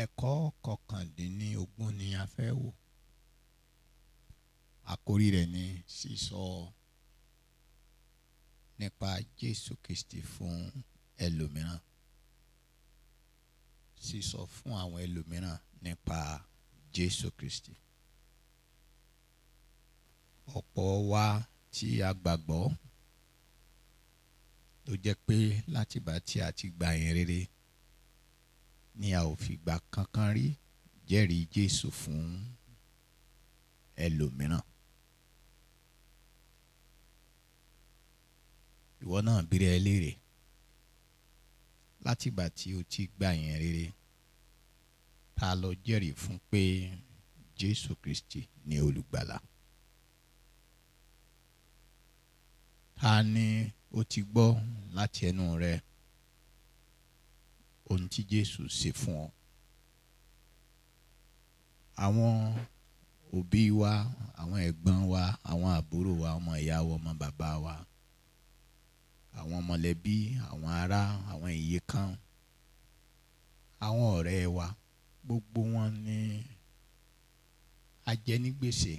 Ẹ̀kọ́ 19 ni a fẹ́ wò. Àkórí rẹ̀ ni sísọ nípa Jésù Kristi fún ẹlòmíràn. Sísọ fún àwọn ẹlòmíràn nípa Jésù Kristi. Ọ̀pọ̀ wa tí a gbàgbọ́ ló jẹ́ pé látìgbà tí a ti gba ìyìn rere ni a ò fìgbà kankan rí jẹ́rìí Jésù fún ẹlòmíràn. Ìwọ náà bíra ẹ léèrè, látìgbà tí o ti gba ìyìn rere, ta lọ jẹ́rìí fún pé Jésù Kristi ni olùgbàlà? Ta ni o ti gbọ́ láti ẹnu rẹ ohun tí Jésù ṣe fún ọ? Àwọn òbí wa, àwọn ẹ̀gbọ́n wa, àwọn àbúrò wa, ọmọ ìyá wa, ọmọ bàbá wa, àwọn mọ̀lẹ́bí, àwọn ará, àwọn ìyekan, àwọn ọ̀rẹ́ wa, gbogbo wọn ni a jẹ ní gbèsè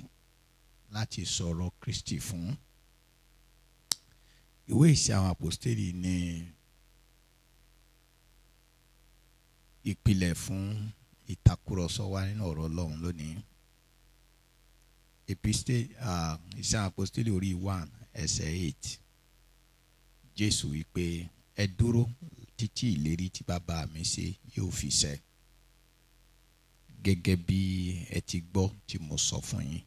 láti sọ̀rọ̀ Kristi fún. Ìwé Ìṣe àwọn Àpọ́stélì ni ìpìlẹ̀ fún ìtàkùrọ̀sọ wa nínú ọ̀rọ̀ Ọlọ́run lónìí. Ìṣe àwọn Àpọ́stélì orí 1 ẹsẹ̀ 8. Jésù wípé ẹ dúró títí ìlérí tí bàbá mi ṣe yóò fi ṣẹ, gẹ́gẹ́ bí ẹ ti gbọ́ tí mo sọ fún yín.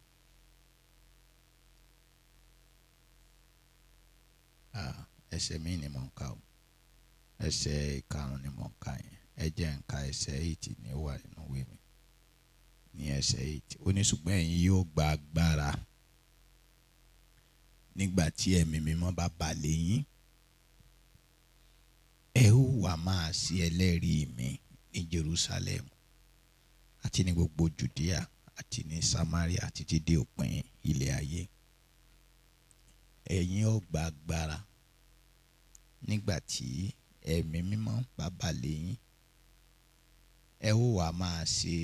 Ẹsẹ̀ mi ni mò ń ka o, ẹsẹ̀ 5 ni mò ń ka yẹn. Ẹ jẹ́ n ka ẹsẹ̀ 8 ní ó wà nínú ìwé mi. Ní ẹsẹ̀ 8, ó ní ṣùgbọ́n ẹ̀yin yóò gba agbára nígbà tí ẹ̀mí mímọ́ bá bà lé yín. Ẹ ó wá máa ṣe ẹlẹ́rìí mi ní Jerusalem àti ní gbogbo Judea àti ní Samaria títí dé òpin ilẹ̀ ayé. Ẹ̀yin ó gba agbára nígbà tí ẹ̀mí mímọ́ bá bà lé yín. Ẹ ó wá máa ṣe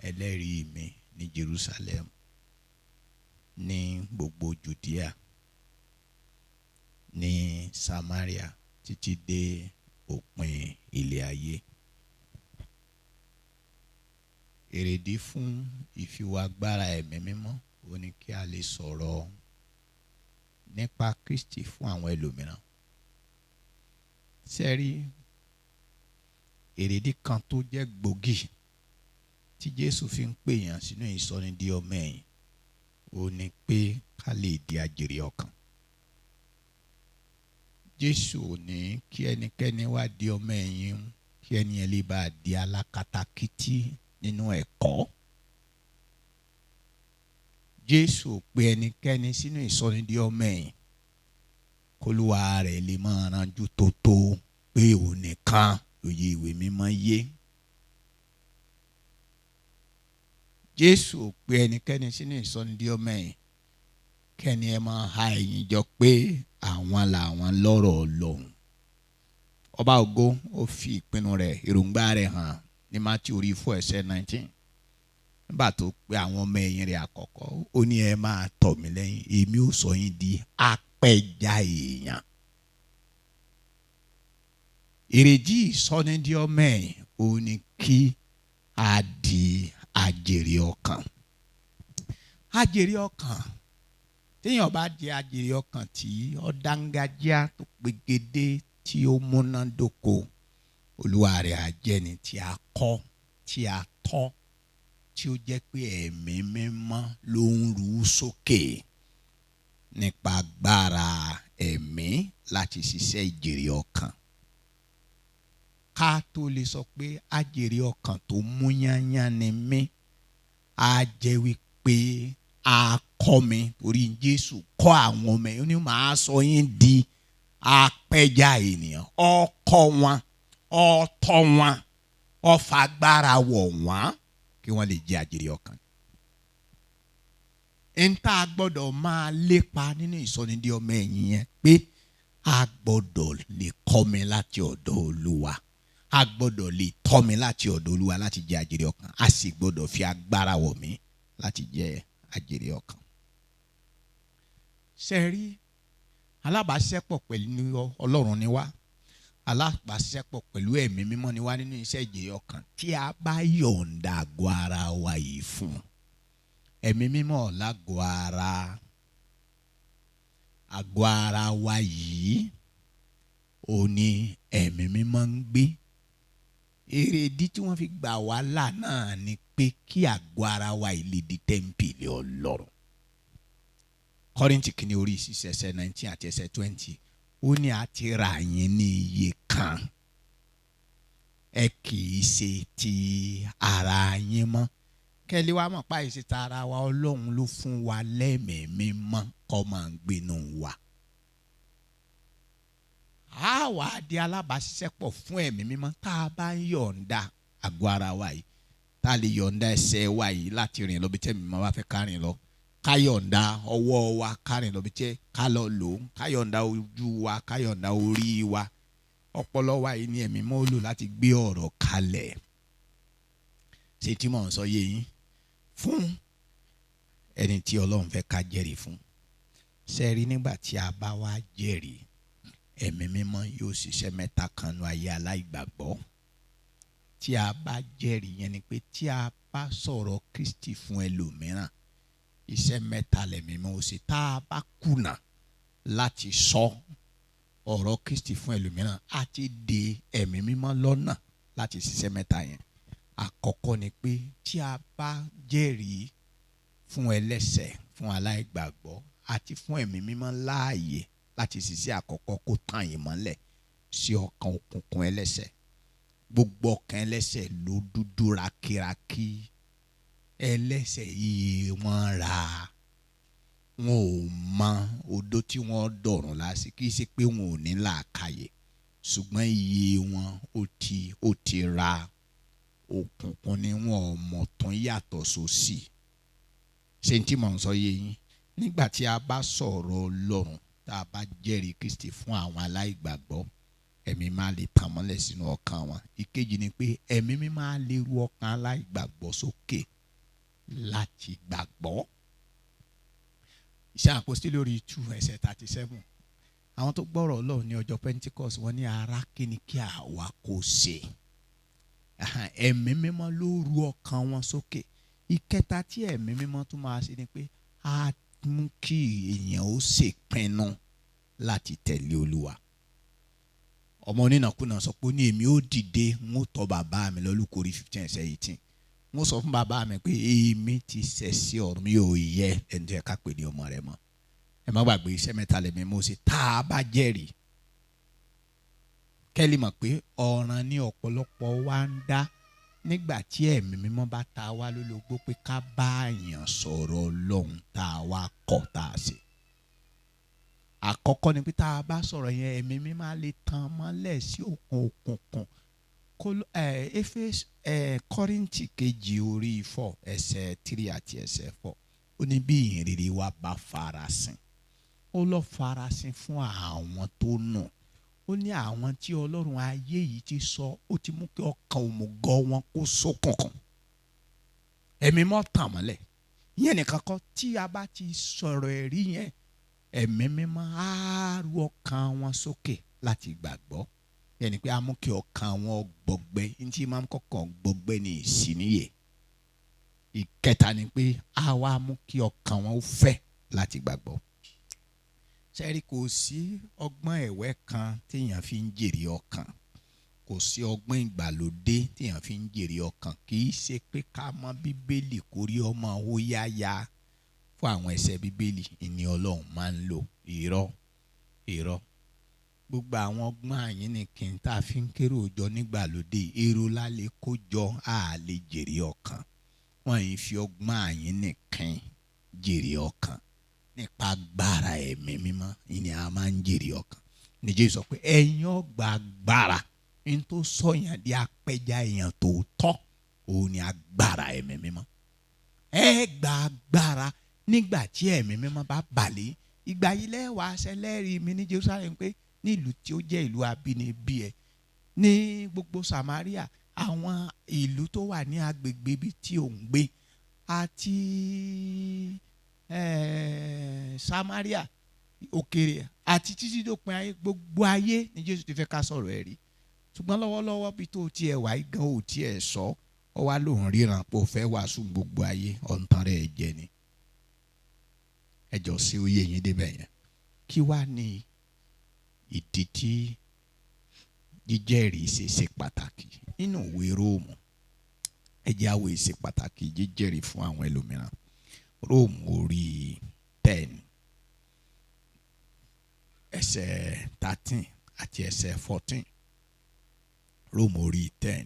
ẹlẹ́rìí mi ní Jerusalem, ní gbogbo Judea, ní Samaria títí dé òpin ilẹ̀ ayé. Èrèdí fún ìfiwágbára ẹ̀mí mímọ́ ó ní kí a lè sọ̀rọ̀ nípa Kristi fún àwọn ẹlòmíràn. Ṣé rí èrèdí kan tó jẹ́ gbòógì tí Jésù fi ń pè yàn sínú ìsọní di ọmọ ẹ̀yìn, ó ní pé ká lè di àjèrè ọkàn. Jésù ò ní kí ẹnikẹ́ni wá di ọmọ ẹ̀yìn, kí ẹni yẹn lè bá di alákatakítí nínú ẹ̀kọ́. Jésù ò pe ẹnikẹ́ni sínú ìsọní di ọmọ ẹ̀yìn kólúwa rẹ̀ lè máa ranjú tótó pé òun nìkan òye ìwé mímọ́ yé. Jésù ò pe ẹnikẹ́ni sínú ìsọní di ọmọ ẹ̀yìn kẹ́ni ẹ máa ha ẹ̀yìn jọ pé àwọn làwọn lọ́rọ̀ Ọlọ́run. Ọba ògo ó fi ìpinnu rẹ̀, èròǹgbà rẹ̀ hàn ní Mátíù orí 4 ẹsẹ̀ 19. Nígbà tó pe àwọn ọmọ ẹ̀yìn rẹ̀ àkọ́kọ́, ó ní ẹ máa tọ̀ mí lẹ́yìn, èmi ó sọ yín di apẹja èèyàn. Èrèdí ìsọní di ọmọ ẹ̀yìn ó ní kí a di àjèrè ọkàn. Àjèrè ọkàn, téèyàn bá di àjèrè ọkàn tí ó dángájíá tó pegedé tí ó múnádóko, Olúwa rẹ̀ á jẹ́ ẹni tí a kọ́, tí a tọ́, tí ó jẹ́ pé ẹ̀mí mímọ́ ló ń rú sókè nípa agbára ẹ̀mí láti ṣiṣẹ́ ìjèrè ọkàn. Ká tó lè sọ pé àjèrè ọkàn tó mú yányán ni mí, á jẹ́ wípé a kọ́ mi torí Jésù kọ́ àwọn ọmọ ẹ̀, ó ní màá sọ yín di apẹja ènìyàn. Ó kọ́ wọn, ó tọ́ wọn, ó fagbára wọ̀ wọ́n kí wọ́n lè jẹ́ àjèrè ọkàn. N tá a gbọ́dọ̀ máa lépa nínú ìsọnídìí ọmọ ẹ̀yìn yẹn pé a gbọ́dọ̀ lè kọ́ mi láti ọ̀dọ̀ Olúwa. A gbọ́dọ̀ lè tọ́ mi láti ọ̀dọ̀ Olúwa láti jẹ́ àjèrè ọkàn. A sì gbọ́dọ̀ fi agbára wọ̀ mí láti jẹ́ àjèrè ọkàn. Ṣe rí, alábàáṣiṣẹ́pọ̀ pẹ̀lú Ọlọ́run ni wá, alábàáṣiṣẹ́pọ̀ pẹ̀lú Ẹ̀mí Mímọ́ ni wá nínú iṣẹ́ ìjèrè ọkàn tí a bá yọ̀ǹda àgọ́ ara wa yìí fún Ẹ̀mí Mímọ́. Lágọ̀ọ́ ara, àgọ́ ara wa yìí ò ní Ẹ̀mí Mímọ́ ń gbé. Èrèdí tí wọ́n fi gbà wá là náà ni pé kí àgọ́ ara wa yìí lè di tẹ́ḿpìlì Ọlọ́run. Kọ́ríńtì kìíní orí 6 ẹsẹ̀ 19 àti ẹsẹ̀ 20, ó ní a ti rà yín ní iye kan, ẹ kì í ṣe ti ara yín mọ́. Kẹ́lí wa mọ̀ páyì sí tara wa, Ọlọ́run ló fún wa lẹ́mìí mímọ́ kó máa ń gbénú wa. A wà á di alábàáṣiṣẹ́pọ̀ fún Ẹ̀mí Mímọ́ tá a bá ń yọ̀ǹda àgọ́ ara wa yìí, tá a lè yọ̀ǹda ẹsẹ̀ wa yìí láti rìn lọ bí tẹ́mi mímọ́ bá fẹ́ ká rìn lọ, ká yọ̀ǹda ọwọ́ wa ká rìn lọ bí tẹ́ ká lọ lò ó, ká yọ̀ǹda ojú wa, ká yọ̀ǹda orí wa. Ọpọlọ wa yìí ni Ẹ̀mí mọ́ lò láti gbé ọ̀rọ̀ kalẹ̀. Ṣé tí mò ń sọ yé yín? Fún ẹni tí Ọlọ́run fẹ́ ká jẹ́rìí fún. Ṣe rí, nígbà tí a bá wá jẹ́rìí, Ẹ̀mí Mímọ́ yóò ṣiṣẹ́ mẹ́ta kan nú ayé aláìgbàgbọ́. Tí a bá jẹ́rìí yẹn ni pé tí a bá sọ̀rọ̀ Kristi fún ẹlòmíràn, iṣẹ́ mẹ́ta lẹ̀mí mímọ́ ó ṣe. Tá a bá kùnà láti sọ ọ̀rọ̀ Kristi fún ẹlòmíràn, a ti de Ẹ̀mí Mímọ́ lọ́nà láti ṣiṣẹ́ mẹ́ta yẹn. Àkọ́kọ́ ni pé tí a bá jẹ́rìí fún ẹlẹ́ṣẹ̀, fún aláìgbàgbọ́, àti fún Ẹ̀mí Mímọ́ láàyè láti ṣiṣẹ́ àkọ́kọ́, kó tàn ìmọ́lẹ̀ sí ọkàn òkùnkùn ẹlẹ́ṣẹ̀. Gbogbo ọkàn ẹlẹ́ṣẹ̀ ló dúdú rakiraki. Ẹlẹ́ṣẹ̀ yìí, wọ́n ra, wọn ò mọ odó tí wọ́n dọ̀rùn lásì. Kì í ṣe pé wọn ò ní làákàyè, ṣùgbọ́n iye wọn ó ti ra, òkùnkùn ni, wọn ò mọ̀ tán yàtọ̀ sósì. Ṣé n tí mò ń sọ yé yín? Nígbà tí a bá sọ̀rọ̀ Ọlọ́run, tá a bá jẹ́rìí Kristi fún àwọn aláìgbàgbọ́, Ẹ̀mí máa lè tàn mọ́lẹ̀ sínú ọkàn wọn. Ìkejì ni pé Ẹ̀mí mi máa lè ru ọkàn aláìgbàgbọ́ sókè láti gbàgbọ́. Iṣẹ́ Àpọ́sítélì orí 2 ẹsẹ̀ 37, àwọn tó gbọ́rọ̀ Ọlọ́run ní ọjọ́ Pentecost, wọ́n ní, "Ará, kí ni kí àwa kó ṣe?" Ẹ̀mí Mímọ́ ló ru ọkàn wọn sókè. Ìkẹta tí Ẹ̀mí Mímọ́ tún máa ṣe ni pé á mú kí èèyàn ó ṣèpinnu láti tẹ̀lé Olúwa. Ọmọ onínàkúnà sọ pé ó ní, "Èmi ó dìde, n ó tọ̀ bàbá mi lọ." Lúkù orí 15 ẹsẹ̀ 18, n ó sọ fún bàbá mi pé èmi ti ṣẹ̀ sí ọ̀run, mi ò yẹ ẹni tó yẹ ká pè ní ọmọ rẹ mọ́. Ẹ má gbàgbé, iṣẹ́ mẹ́ta lẹ̀mí mo ṣe tá a bá jẹ́rìí. Kẹ́lí mọ̀ pé ọ̀ràn ní ọ̀pọ̀lọpọ̀ wa ń dá nígbà tí Ẹ̀mí Mímọ́ bá ta wá lólobó pé ká bá èèyàn sọ̀rọ̀ Ọlọ́run, tá a wá kọ̀ tá a ṣe. Àkọ́kọ́ ni pé tá a bá sọ̀rọ̀ yẹn, Ẹ̀mí Mímọ́ á lè tan mọ́lẹ̀ sí òkun òkùnkùn. Kọ́ríńtì kejì orí 4 ẹsẹ̀ 3 àti ẹsẹ̀ 4, ó ní bí ìhìnrere wa bá farasin, ó lọ farasin fún àwọn tó nù. Ó ní àwọn tí Ọlọ́run ayé yìí ti sọ, ó ti mú kí ọkàn òmùgọ̀ wọn kó ṣókùnkùn. Ẹ̀mí mọ́ tàn mọ́lẹ̀. Ìyẹn nìkan kọ́, tí a bá ti sọ̀rọ̀ ẹ̀rí yẹn, Ẹ̀mí Mímọ́ á ru ọkàn wọn sókè láti gbàgbọ́. Yẹn ni pé á mú kí ọkàn wọn gbọgbẹ́. Ní tí máa ń kọ́kàn gbọgbẹ́ ní ìsìníyè. Ìkẹta ni pé á wá mú kí ọkàn wọn ó fẹ́ láti gbàgbọ́. Sẹ́rí, kò sí ọgbọ́n ẹ̀wẹ́ kan téèyàn fi ń jèrè ọkàn, kò sí ọgbọ́n ìgbàlódé téèyàn fi ń jèrè ọkàn. Kì í ṣe pé ká mọ̀ Bíbélì kórí ọmọ ó yáya fún àwọn ẹsẹ̀ Bíbélì ìní Ọlọ́run máa ń lò. Irọ́, irọ́. Gbogbo àwọn ọgbọ́n àyínnìkín tá a fi ń kérò jọ nígbàlódé, èrò la lè kó jọ, á lè jèrè ọkàn. Wọ́n yìí fi ọgbọ́n àyínnìkín jèrè ọkàn. Nípa agbára Ẹ̀mí Mímọ́ ìní a máa ń jèrè ọkàn. Ní Jésù sọ pé ẹ̀yin ó gba agbára. Ní tó sọ̀yàn di apẹja èèyàn tòótọ́, òun ni agbára Ẹ̀mí Mímọ́. Ẹ gba agbára nígbà tí Ẹ̀mí Mímọ́ bá bàlẹ̀. Ìgbà yìí lẹ́wàá ṣẹlẹ́rìí mi ní Jerusalem, pé ní ìlú tí ó jẹ́ ìlú abínibí ẹ, Ní gbogbo Samaria, àwọn ìlú tó wà ní agbègbè ibi tí òun gbé àti Samaria òkèrè àti títí dópin ayé, gbogbo ayé ní Jésù ti fẹ́ ká sọ̀rọ̀ ẹ̀ rí. Ṣùgbọ́n lọ́wọ́lọ́wọ́ bí tó tiẹ̀ wá gan ò tiẹ̀ sọ ọ wá lòun ríran pé ó fẹ́ wàásù gbogbo ayé, ọ̀ǹtàn rẹ̀ jẹ ni. Ẹjọ́ sí oyè yín débẹ̀ yẹn. Kí wá ní ìdí tí jíjẹ́rìí ṣe ṣe pàtàkì nínú ìwé Róòmù? Ẹ jẹ́ àwọ̀ ṣe pàtàkì jíjẹ́rìí fún àwọn ẹlòmíràn. Róòmù orí 10 ẹsẹ̀ 13 àti ẹsẹ̀ 14. Róòmù orí 10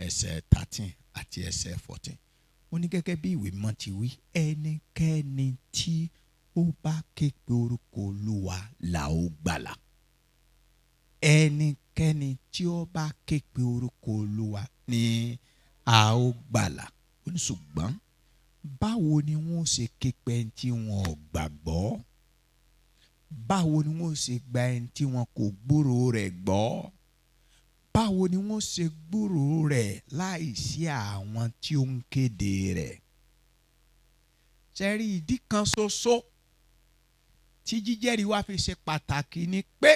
ẹsẹ̀ 13 àti ẹsẹ̀ 14. Ó ní gẹ́gẹ́ bí ìwé mímọ́ ti wí, ẹnikẹ́ni tí ó bá ké pe orúkọ Olúwa là ó gbàlà. Ẹnikẹ́ni tí ó bá ké pe orúkọ Olúwa ni a ó gbàlà. Ó ní ṣùgbọ́n báwo ni wọ́n ṣe ké pe ẹni tí wọn ò gbàgbọ́? Báwo ni wọ́n ṣe gba ẹni tí wọn kò gbúròó rẹ̀ gbọ́? Báwo ni wọ́n ṣe gbúròó rẹ̀ láìsí àwọn tí ó ń kéde rẹ̀? Ṣẹ́rí, ìdí kan ṣoṣo tí jíjẹ́rìí wa fi ṣe pàtàkì ni pé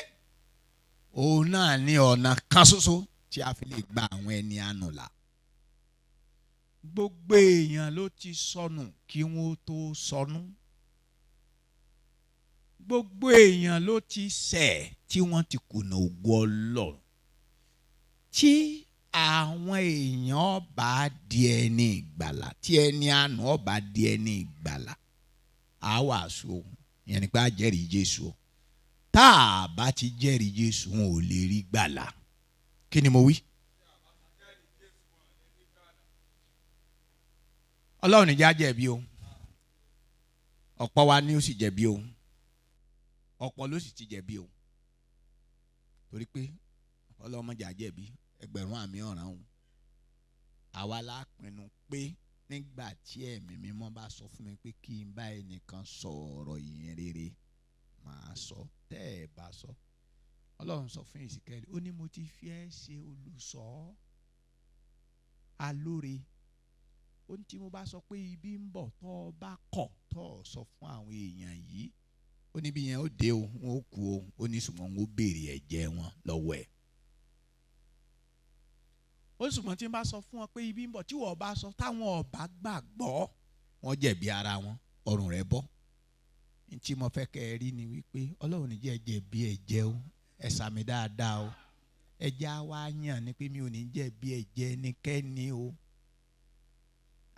òun náà ní ọ̀nà kan ṣoṣo tí a fi lè gba àwọn ẹni àánú là. Gbogbo èèyàn ló ti sọnù kí wọ́n tó sọnù. Gbogbo èèyàn ló ti ṣẹ̀ tí wọ́n ti kùnà ògo Ọlọ́run. Tí àwọn èèyàn bá di ẹni ìgbàlà, tí ẹni àánú bá di ẹni ìgbàlà, á wàásù o, ìyẹn ni pé á jẹ́rìí Jésù o. Tá a bá ti jẹ́rìí Jésù, wọn ò lè rí gbàlà. Kí ni mo wí? Ọlọ́run ní já jẹ̀bi o. Ọ̀pọ̀ wa ni ó sì jẹ̀bi o. Ọ̀pọ̀ ló sì ti jẹ̀bi o. Torí pé Ọlọ́run má jẹ́ á jẹ̀bi, ẹgbẹ̀rún àmì ọ̀ràn o. Àwa la pinnu pé nígbà tí ẹ̀mí mímọ́ bá sọ fún mi pé kí n bá ẹnìkan sọ̀rọ̀ ìyìn rere, màá sọ. Tẹ́ ẹ bá sọ, Ọlọ́run sọ fún Èsíkẹ́lì, ó ní mo ti fi ẹ́ ṣe olùṣọ́ alóore. Ó ní tí mo bá sọ pé ibi ń bọ̀, tọ́ ọ bá kọ̀, tọ́ ọ sọ fún àwọn èèyàn yìí, ó níbi yẹn ó dé o, wọn ó kú o. Ó ní ṣùgbọ́n wọn ó béèrè ẹ̀jẹ̀ wọn lọ́wọ́ ẹ̀. Ó ṣùgbọ́n tí n bá sọ fún wọn pé ibi ń bọ̀, tí wọ́n bá sọ, táwọn ọba gbàgbọ́, wọ́n jẹ̀bi ara wọn, ọrùn rẹ̀ bọ́. Ní tí mo fẹ́ kẹ́ ẹ rí ni wípé Ọlọ́run ní jẹ́ jẹ̀bi ẹ̀jẹ̀ o. Ẹ sàmì dáadáa o. Ẹ̀jẹ̀ á wá yàn ni pé mi ò ní jẹ̀bi ẹ̀jẹ̀ ẹnikẹ́ni o.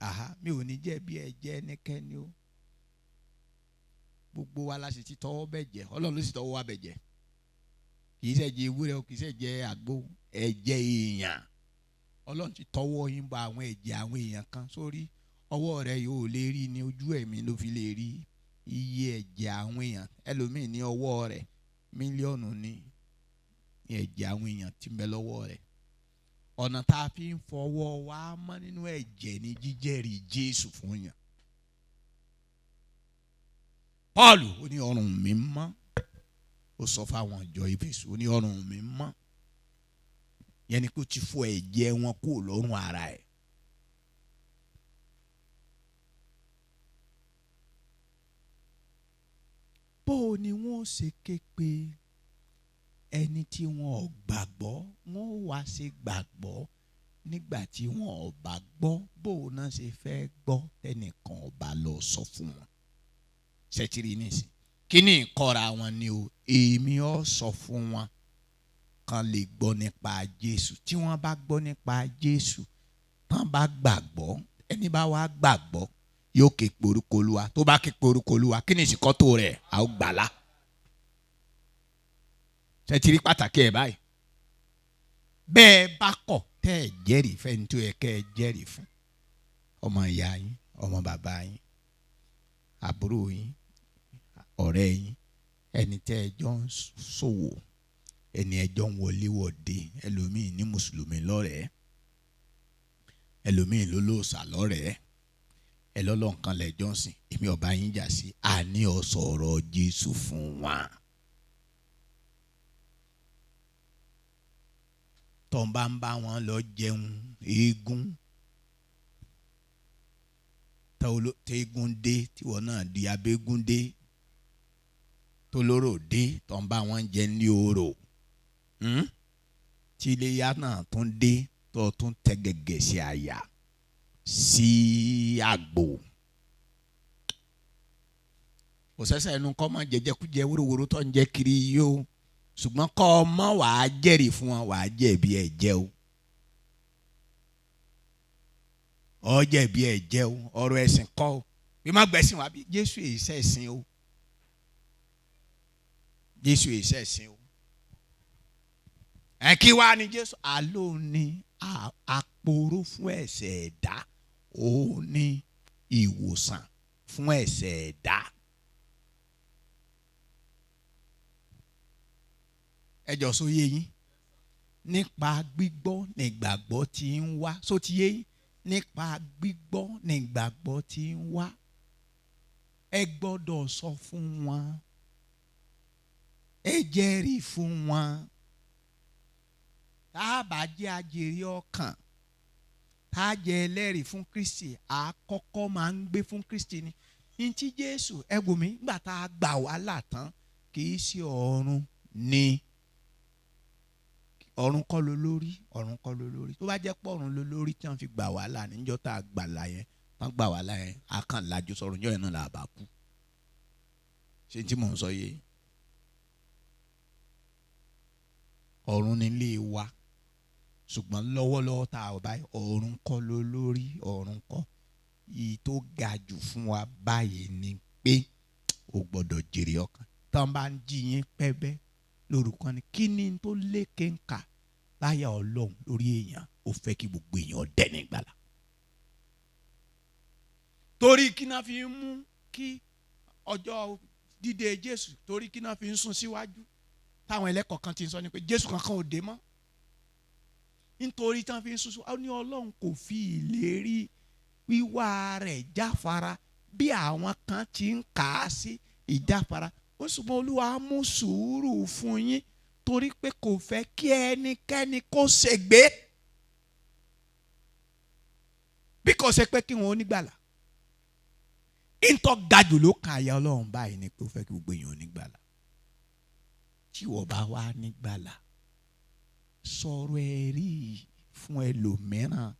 Àhá, mi ò ní jẹ̀bi ẹ̀jẹ̀ ẹnikẹ́ni o. Gbogbo wa la sì ti tọwọ́ bẹ̀ jẹ́. Ọlọ́run ló sì tọwọ́ wa bẹ̀ jẹ́. Kì í ṣe ẹ̀jẹ̀ ewúrẹ́ o, kì í ṣe ẹ̀jẹ̀ àgbo, ẹ̀jẹ̀ èèyàn. Ọlọ́run ti tọwọ́ yín bọ àwọn ẹ̀jẹ̀ àwọn èèyàn kan sórí ọwọ́ rẹ̀ yóò lè rí ní ojú ẹ̀mí ló fi lè rí iye ẹ̀jẹ̀ àwọn èèyàn. Ẹlòmíì ní ọwọ́ rẹ̀ mílíọ̀nù ní ẹ̀jẹ̀ àwọn èèyàn tí ń bẹ lọ́wọ́ rẹ̀. Ọ̀nà tá a fi ń fọwọ́ wa mọ́ nínú ẹ̀jẹ̀ ni jíjẹ́rìí Jésù fún yàn. Pọ́ọ̀lù ó ní ọrùn mi mọ́. Ó sọ fáwọn ìjọ Éfésù, ó ní ọrùn mi mọ́. Yẹn ni kó ti fọ ẹ̀jẹ̀ wọn kúrò lọ́rùn ara ẹ̀. Bó o ni wọ́n ṣe ké pe ẹni tí wọn ò gbàgbọ́, wọ́n wá ṣe gbàgbọ́ nígbà tí wọn ò bá gbọ́? Bó o náà ṣe fẹ́ gbọ́ tẹnìkan ò bá lọ sọ fún wọn? Ṣètìrì nísìn, kí ni ìkọ́ra wọn ni o? Èmi ò sọ fún wọn kan lè gbọ́ nípa Jésù. Tí wọ́n bá gbọ́ nípa Jésù, tán bá gbàgbọ́, ẹni bá wá gbàgbọ́ yóò ké pe orúkọ Olúwa. Tó bá ké pe orúkọ Olúwa, kí ni ìsìnkọ́tò rẹ̀? A ó gbàlà. Ṣètìrì pàtàkì ẹ̀ báyìí? Bẹ́ẹ̀ bá kọ̀ tẹ́ ẹ̀ jẹ́rìí fẹ́ni tó yẹ kẹ́ ẹ jẹ́rìí fún, ọmọ ìyá yín, ọmọ bàbá yín, àbúrò yín, ọ̀rẹ́ yín, ẹni tẹ́ ẹ jọ ń ṣòwò, ẹni ẹ jọ ń wọléwọ̀de, ẹlòmíì ní mùsùlùmí lọ́rẹ̀ẹ́, ẹlòmíì ló lóòṣà lọ́rẹ̀ẹ́, ẹ lọ́lọ́ nǹkan lẹ́jọ́ ń sìn, èmi ọba yín jà sí, àní ọ sọ̀rọ̀ Jésù fún wa. Tó ń bá ń bá wọn lọ jẹun eégún, tẹ́gùn dé, tíwọ́ náà di abégún dé, tolóró dé, tó ń bá wọn jẹ ní orò, tí iléyà náà tún dé, tó tún tẹ gẹ̀gẹ̀ sí àyà sí àgbò. Kò sẹ́sẹ̀ ẹnu kọ́ mọ́ jẹjẹkújẹ wóróworó tó ń jẹ kiri yìí o, ṣùgbọ́n kọ́ ọ mọ́ wàá jẹ́rìí fún wọn, wàá jẹ̀bi ẹ̀ jẹ́ o, ọ jẹ̀bi ẹ̀ jẹ́ o. Ọ̀rọ̀ ẹ̀sìn kọ́ o, bí má gbẹ̀sìn wá bí Jésù èyí sẹ̀sìn o, Jésù èyí sẹ̀sìn o. Ẹ kí wá ní Jésù àló ní àpòrò fún ẹ̀ṣẹ̀ ẹ̀dá, ó ní ìwòsàn fún ẹ̀ṣẹ̀ ẹ̀dá. Ẹ jọ sọ yé yín, nípa gbígbọ́ nígbàgbọ́ tí ń wá. Só ti yé yín? Nípa gbígbọ́ nígbàgbọ́ tí ń wá. Ẹ gbọ́dọ̀ sọ fún wọn, ẹ jẹ́rìí fún wọn. Tá a bá jẹ́ ajèrè ọkàn, tá a jẹ́ ẹlẹ́rìí fún Kristi, àkọ́kọ́ máa ń gbé fún Kristi ni. Ntí Jésù ẹ wò mí, nígbà tá a gbà wá là tán, kì í ṣe ọ̀run ni, ọ̀run kọ́ ló lórí, ọ̀run kọ́ ló lórí. Tó bá jẹ́ pé ọ̀run ló lórí tí wọ́n fi gbà wá là níjọ́ tá a gbà là yẹn, wọ́n gbà wá là yẹn, a kàn lajú sọ̀rọ̀ níjọ́ yẹn náà là bá kú. Ṣé tí mò ń sọ yé? Ọ̀run nílé wa, ṣùgbọ́n lọ́wọ́lọ́wọ́ tá a báyìí, ọ̀run kọ́ ló lórí, ọ̀run kọ́. Èyí tó ga jù fún wa báyìí ni pé o gbọ́dọ̀ jèrè ọkàn. Tán bá ń jí yín pẹ́bẹ́ lórúkọ ni, kí ni tó lékè ń kà láyà Ọlọ́run lórí èèyàn? Ó fẹ́ kí gbogbo èèyàn dẹni ìgbàlà. Torí kí náà fi ń mú kí ọjọ́ dídé Jésù, torí kí náà fi ń sún síwájú, táwọn ẹlẹ́kọ̀ọ́ kan ti ń sọ ni pé Jésù kankan ò dé mọ́. Nítorí táwọn fi ń sún síwájú, ó ní Ọlọ́run kò fi ìlérí wíwá rẹ̀ jáfara bí àwọn kan ti ń kà á sí ìjáfara. Ó ṣùgbọ́n Olúwa mú sùúrù fún yín torí pé kò fẹ́ kí ẹnikẹ́ni kó ṣègbé, bí kò ṣe pé kí wọn onígbàlà. Ntọ́ gajù ló kan àyà Ọlọ́run báyìí ni pé ó fẹ́ kí gbogbo èèyàn onígbàlà. Tí wọ́n bá wá nígbàlà, sọ̀rọ̀ ẹ̀rí fún ẹlòmíràn,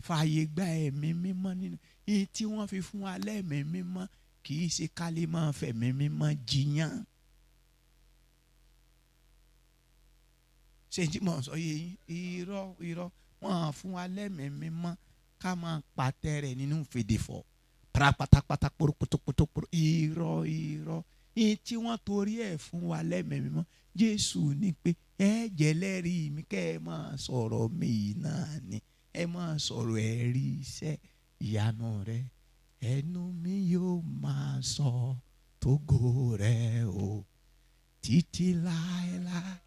fààyè gba ẹ̀mí mímọ́ nínú ìyí tí wọ́n fi fún wa lẹ́mìí mímọ́. Kì í ṣe ká lè máa fẹ̀mí mímọ́ jiyàn. Ṣé tí mò ń sọ yé yín? Irọ́ irọ́, wọ́n á fún wa lẹ́mìí mímọ́ ká máa pàtẹ rẹ̀ nínú fèdèfọ̀ pátápátá kórókótókótó. Irọ́ irọ́, ìyí tí wọ́n torí ẹ̀ fún wa lẹ́mìí mímọ́, Jésù ní pé ẹ jẹ́ lẹ́rìí mi, kẹ́ ẹ máa sọ̀rọ̀ mi náà ni, ẹ máa sọ̀rọ̀ ẹ̀rí iṣẹ́ ìyanu rẹ̀, ẹnu mi yóò máa sọ tógo rẹ̀ o títí láéláé,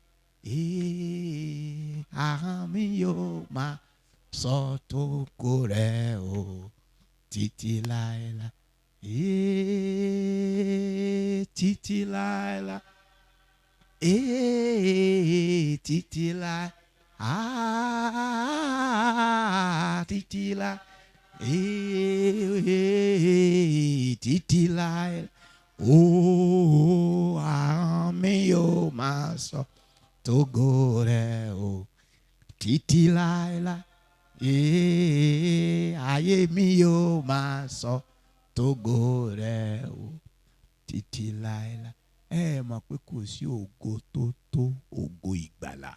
ahọ́n mi yóò máa sọ tógo rẹ̀ o títí láéláé, títí láéláé, títí láé, títí láé, títí láé, o ahọ́n mi yóò máa sọ tógo rẹ̀ o títí láéláé, ayé mi yóò máa sọ tógo rẹ̀ o títí láéláé. Ẹ mọ̀ pé kò sí ògo tó tó ògo ìgbàlà.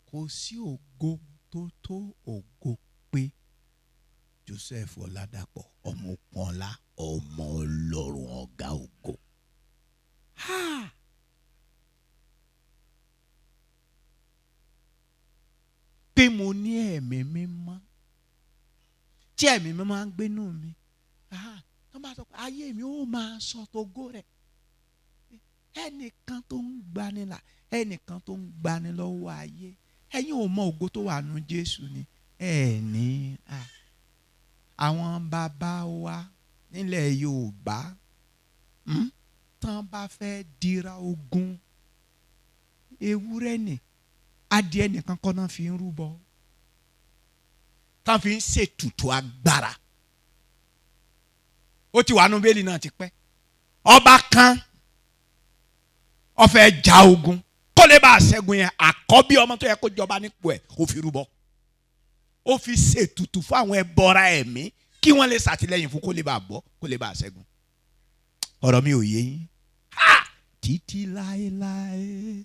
Kò sí ògo tó tó ògo pé Joseph Ọládàpọ̀ ọmọ Òkunọlá ọmọ Ọlọ́run ọ̀gá ògo. Pé mo ní ẹ̀mí mímọ́, tí ẹ̀mí mímọ́ ń gbénú mi, tó bá sọ pé ayé mi ó máa sọ tógo rẹ̀. Ẹnìkan tó ń gbani là, ẹnìkan tó ń gbani lọ́wọ́ ayé. Ẹ̀yin ò mọ ògo tó wà nù Jésù ni. Ẹ ní àwọn bàbá wa nílẹ̀ Yorùbá, Tán bá fẹ́ dira ogun, ewúrẹ́ nì, adìẹ nìkan kọ́ náà fi ń rúbọ, tán fi ń ṣètùtù agbára. Ó ti wà nù bẹ́ẹ̀lì náà ti pẹ́. Ọba kan ó fẹ́ ja ogun, kó lè bá a ṣẹ́gun yẹn, àkọ́bí ọmọ tó yẹ kó jọba nípò ẹ̀, ó fi rúbọ, ó fi ṣètùtù fún àwọn ẹbọra ẹ̀mí kí wọ́n lè ṣàtìlẹ́yìn fún, kó lè bá a bọ́, kó lè bá a ṣẹ́gun. Ọ̀rọ̀ mi ò yé yín. Ha! Títí láéláé,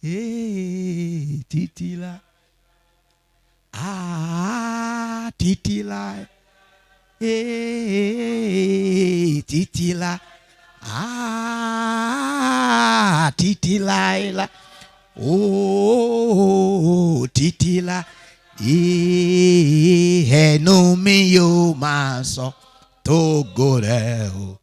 ee, títí láé, ah, títí láé, ee, títí láé, ah, títí láéláé, ooo, títí láé, ee, ẹnu mi yóò máa sọ tógo rẹ̀ o,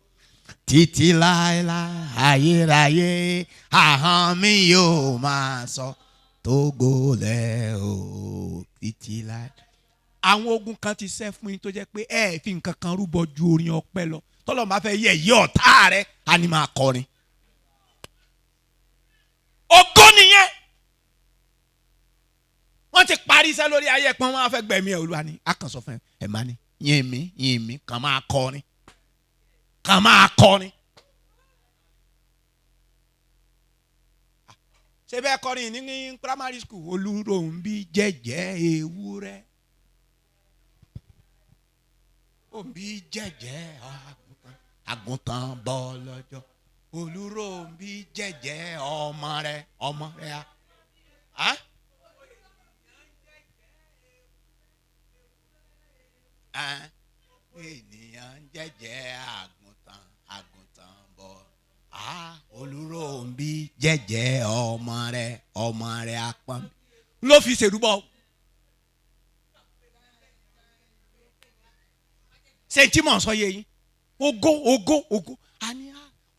títí láéláé ayérayé, ahọ́n mi yóò máa sọ tógo rẹ̀ o, títí láé. Àwọn ogun kan ti ṣẹ́ fún yín tó jẹ́ pé ẹ fi nǹkan kan rúbọ ju orin ọpẹ́ lọ. Tọ́lọ́run bá fẹ́ yẹ yí ọ̀tá rẹ̀, á ní máa kọrin. Ògo nìyẹn. Wọ́n ti parí iṣẹ́ lórí ayé pọ́n, wọ́n á fẹ́ gbẹ̀mí ẹ̀. Olúwa ni a kàn sọ fún ẹ, ẹ̀ má ní yìn mí, yìn mí, kàn máa kọrin, kàn máa kọrin. Ṣé bẹ́ẹ̀ kọrin ní primary school? Olúróǹbí jẹ́jẹ́ ewúrẹ́, òǹbí jẹ́jẹ́ àgùntàn, àgùntàn bọ́ lọ́jọ́, Olúróǹbí jẹ́jẹ́ ọmọ rẹ̀, ọmọ rẹ̀ á. Ènìyàn jẹ́jẹ́ àgùntàn, àgùntàn bọ́, Olúróǹbí jẹ́jẹ́ ọmọ rẹ̀, ọmọ rẹ̀ apọ́n ló fi ṣèrúbọ. Ṣé tí mò ń sọ yé yín? Ògo, ògo, ògo, àní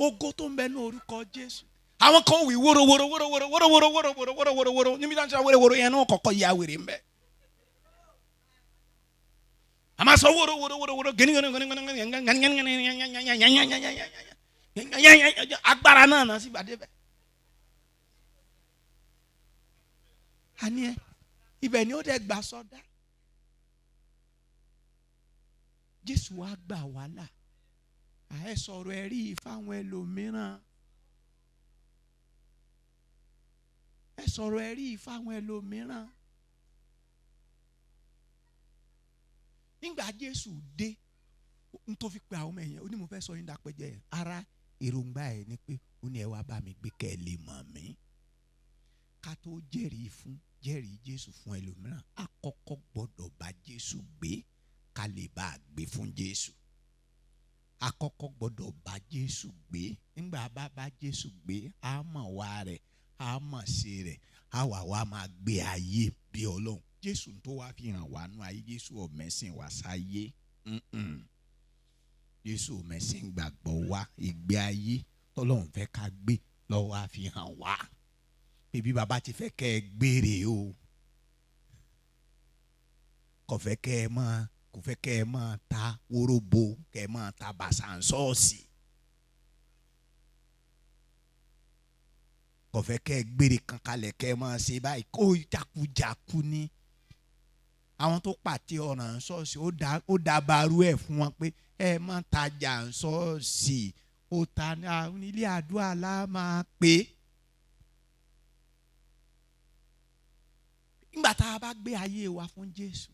ògo tó ń bẹ ní orúkọ Jésù. Àwọn kan wí wóró wóró wóró wóró wóró wóró wóró wóró wóró wóró wóró níbi tí wọ́n ti sọ wóró wóró yẹn náà kọ́kọ́ ya wèrè ń bẹ. A máa sọ wóró wóró wóró wóró gẹ́ni gẹ́ni gẹ́ni gẹ́ni gẹ́ni, agbára náà náà sì bàdé bẹ́ẹ̀. Àní ẹ ibẹ̀ ni ó dẹ̀ gbà sọdá. Jésù wá gbà wá là. Àẹ sọ̀rọ̀ ẹ̀rí fáwọn ẹlòmíràn. Ẹ sọ̀rọ̀ ẹ̀rí fáwọn ẹlòmíràn. Nígbà Jésù dé, n tó fi pe àwọn ọmọ ẹ̀yìn, ó ní mo fẹ́ sọ yín dápẹ́jẹ́ yẹn. Ara èròǹgbà ẹ̀ ni pé ó ní ẹ wá bá mi gbé kẹ́ ẹ lè mọ̀ mí. Ká tó jẹ́rìí fún, jẹ́rìí Jésù fún ẹlòmíràn, a kọ́kọ́ gbọ́dọ̀ bá Jésù gbé ká lè bá a gbé fún Jésù. A kọ́kọ́ gbọ́dọ̀ bá Jésù gbé. Nígbà bá bá Jésù gbé, a mọ̀ wá rẹ̀, a mọ̀ ṣe rẹ̀, a wà wá máa gbé ayé bí Ọlọ́run. Jésù tó wá fi hàn wá nú ayé, Jésù ọ̀mẹ́sìn wá sáyé. Jésù ọ̀mẹ́sìn gbàgbọ́ wá, ìgbé ayé tọ́lọ́run fẹ́ ká gbé lọ́wọ́ á fi hàn wá. Bíbí bàbá ti fẹ́ kẹ́ ẹ gbére o. Kò fẹ́ kẹ́ ẹ máa, kò fẹ́ kẹ́ ẹ máa ta wóróbo, kẹ́ ẹ máa ta bàṣánsọ́ọ̀sì. Kò fẹ́ kẹ́ ẹ gbére kankanlẹ̀ kẹ́ ẹ máa ṣe báyìí, kó jákujáku ní. Àwọn tó pàtẹ ọ̀ràn ṣọ́ọ̀ṣì ó dàbàrú ẹ̀ fún wọn pé ẹ má tajà ṣọ́ọ̀ṣì, ó ta ní ilé àdúrà la máa pè é. Nígbà tá a bá gbé ayé wa fún Jésù,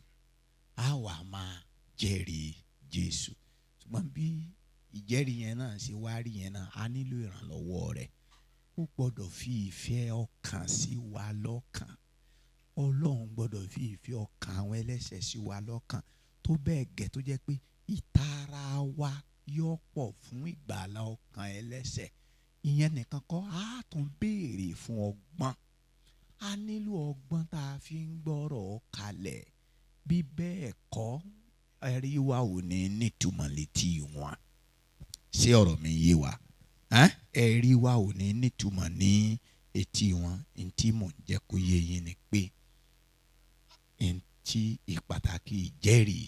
a wà máa jẹ́rìí Jésù. Ṣùgbọ́n bí ìjẹ́rìí yẹn náà ṣe wá rí yẹn náà, a nílò ìrànlọ́wọ́ rẹ̀. Ó gbọ́dọ̀ fi ìfẹ́ ọkàn sí wa lọ́kàn. Ọlọ́run gbọ́dọ̀ fi ìfẹ́ ọkàn àwọn ẹlẹ́ṣẹ̀ sí wa lọ́kàn tó bẹ́ẹ̀ gẹ́ tó jẹ́ pé ìtara wa yóò pọ̀ fún ìgbàlà ọkàn ẹlẹ́ṣẹ̀. Ìyẹn nìkan kọ́, a tún béèrè fún ọgbọ́n. A nílò ọgbọ́n tá a fi ń gbọ́rọ̀ kalẹ̀. Bí bẹ́ẹ̀ kọ́, ẹ̀rí wa ò ní nítumọ̀ létí wọn. Ṣé ọ̀rọ̀ mi yé wa? Ẹ̀rí wa ò ní nítumọ̀ ní etí wọn. Ntí mò ń jẹ́ kó yé yín ni pé ntí ìpàtàkì ìjẹ́rìí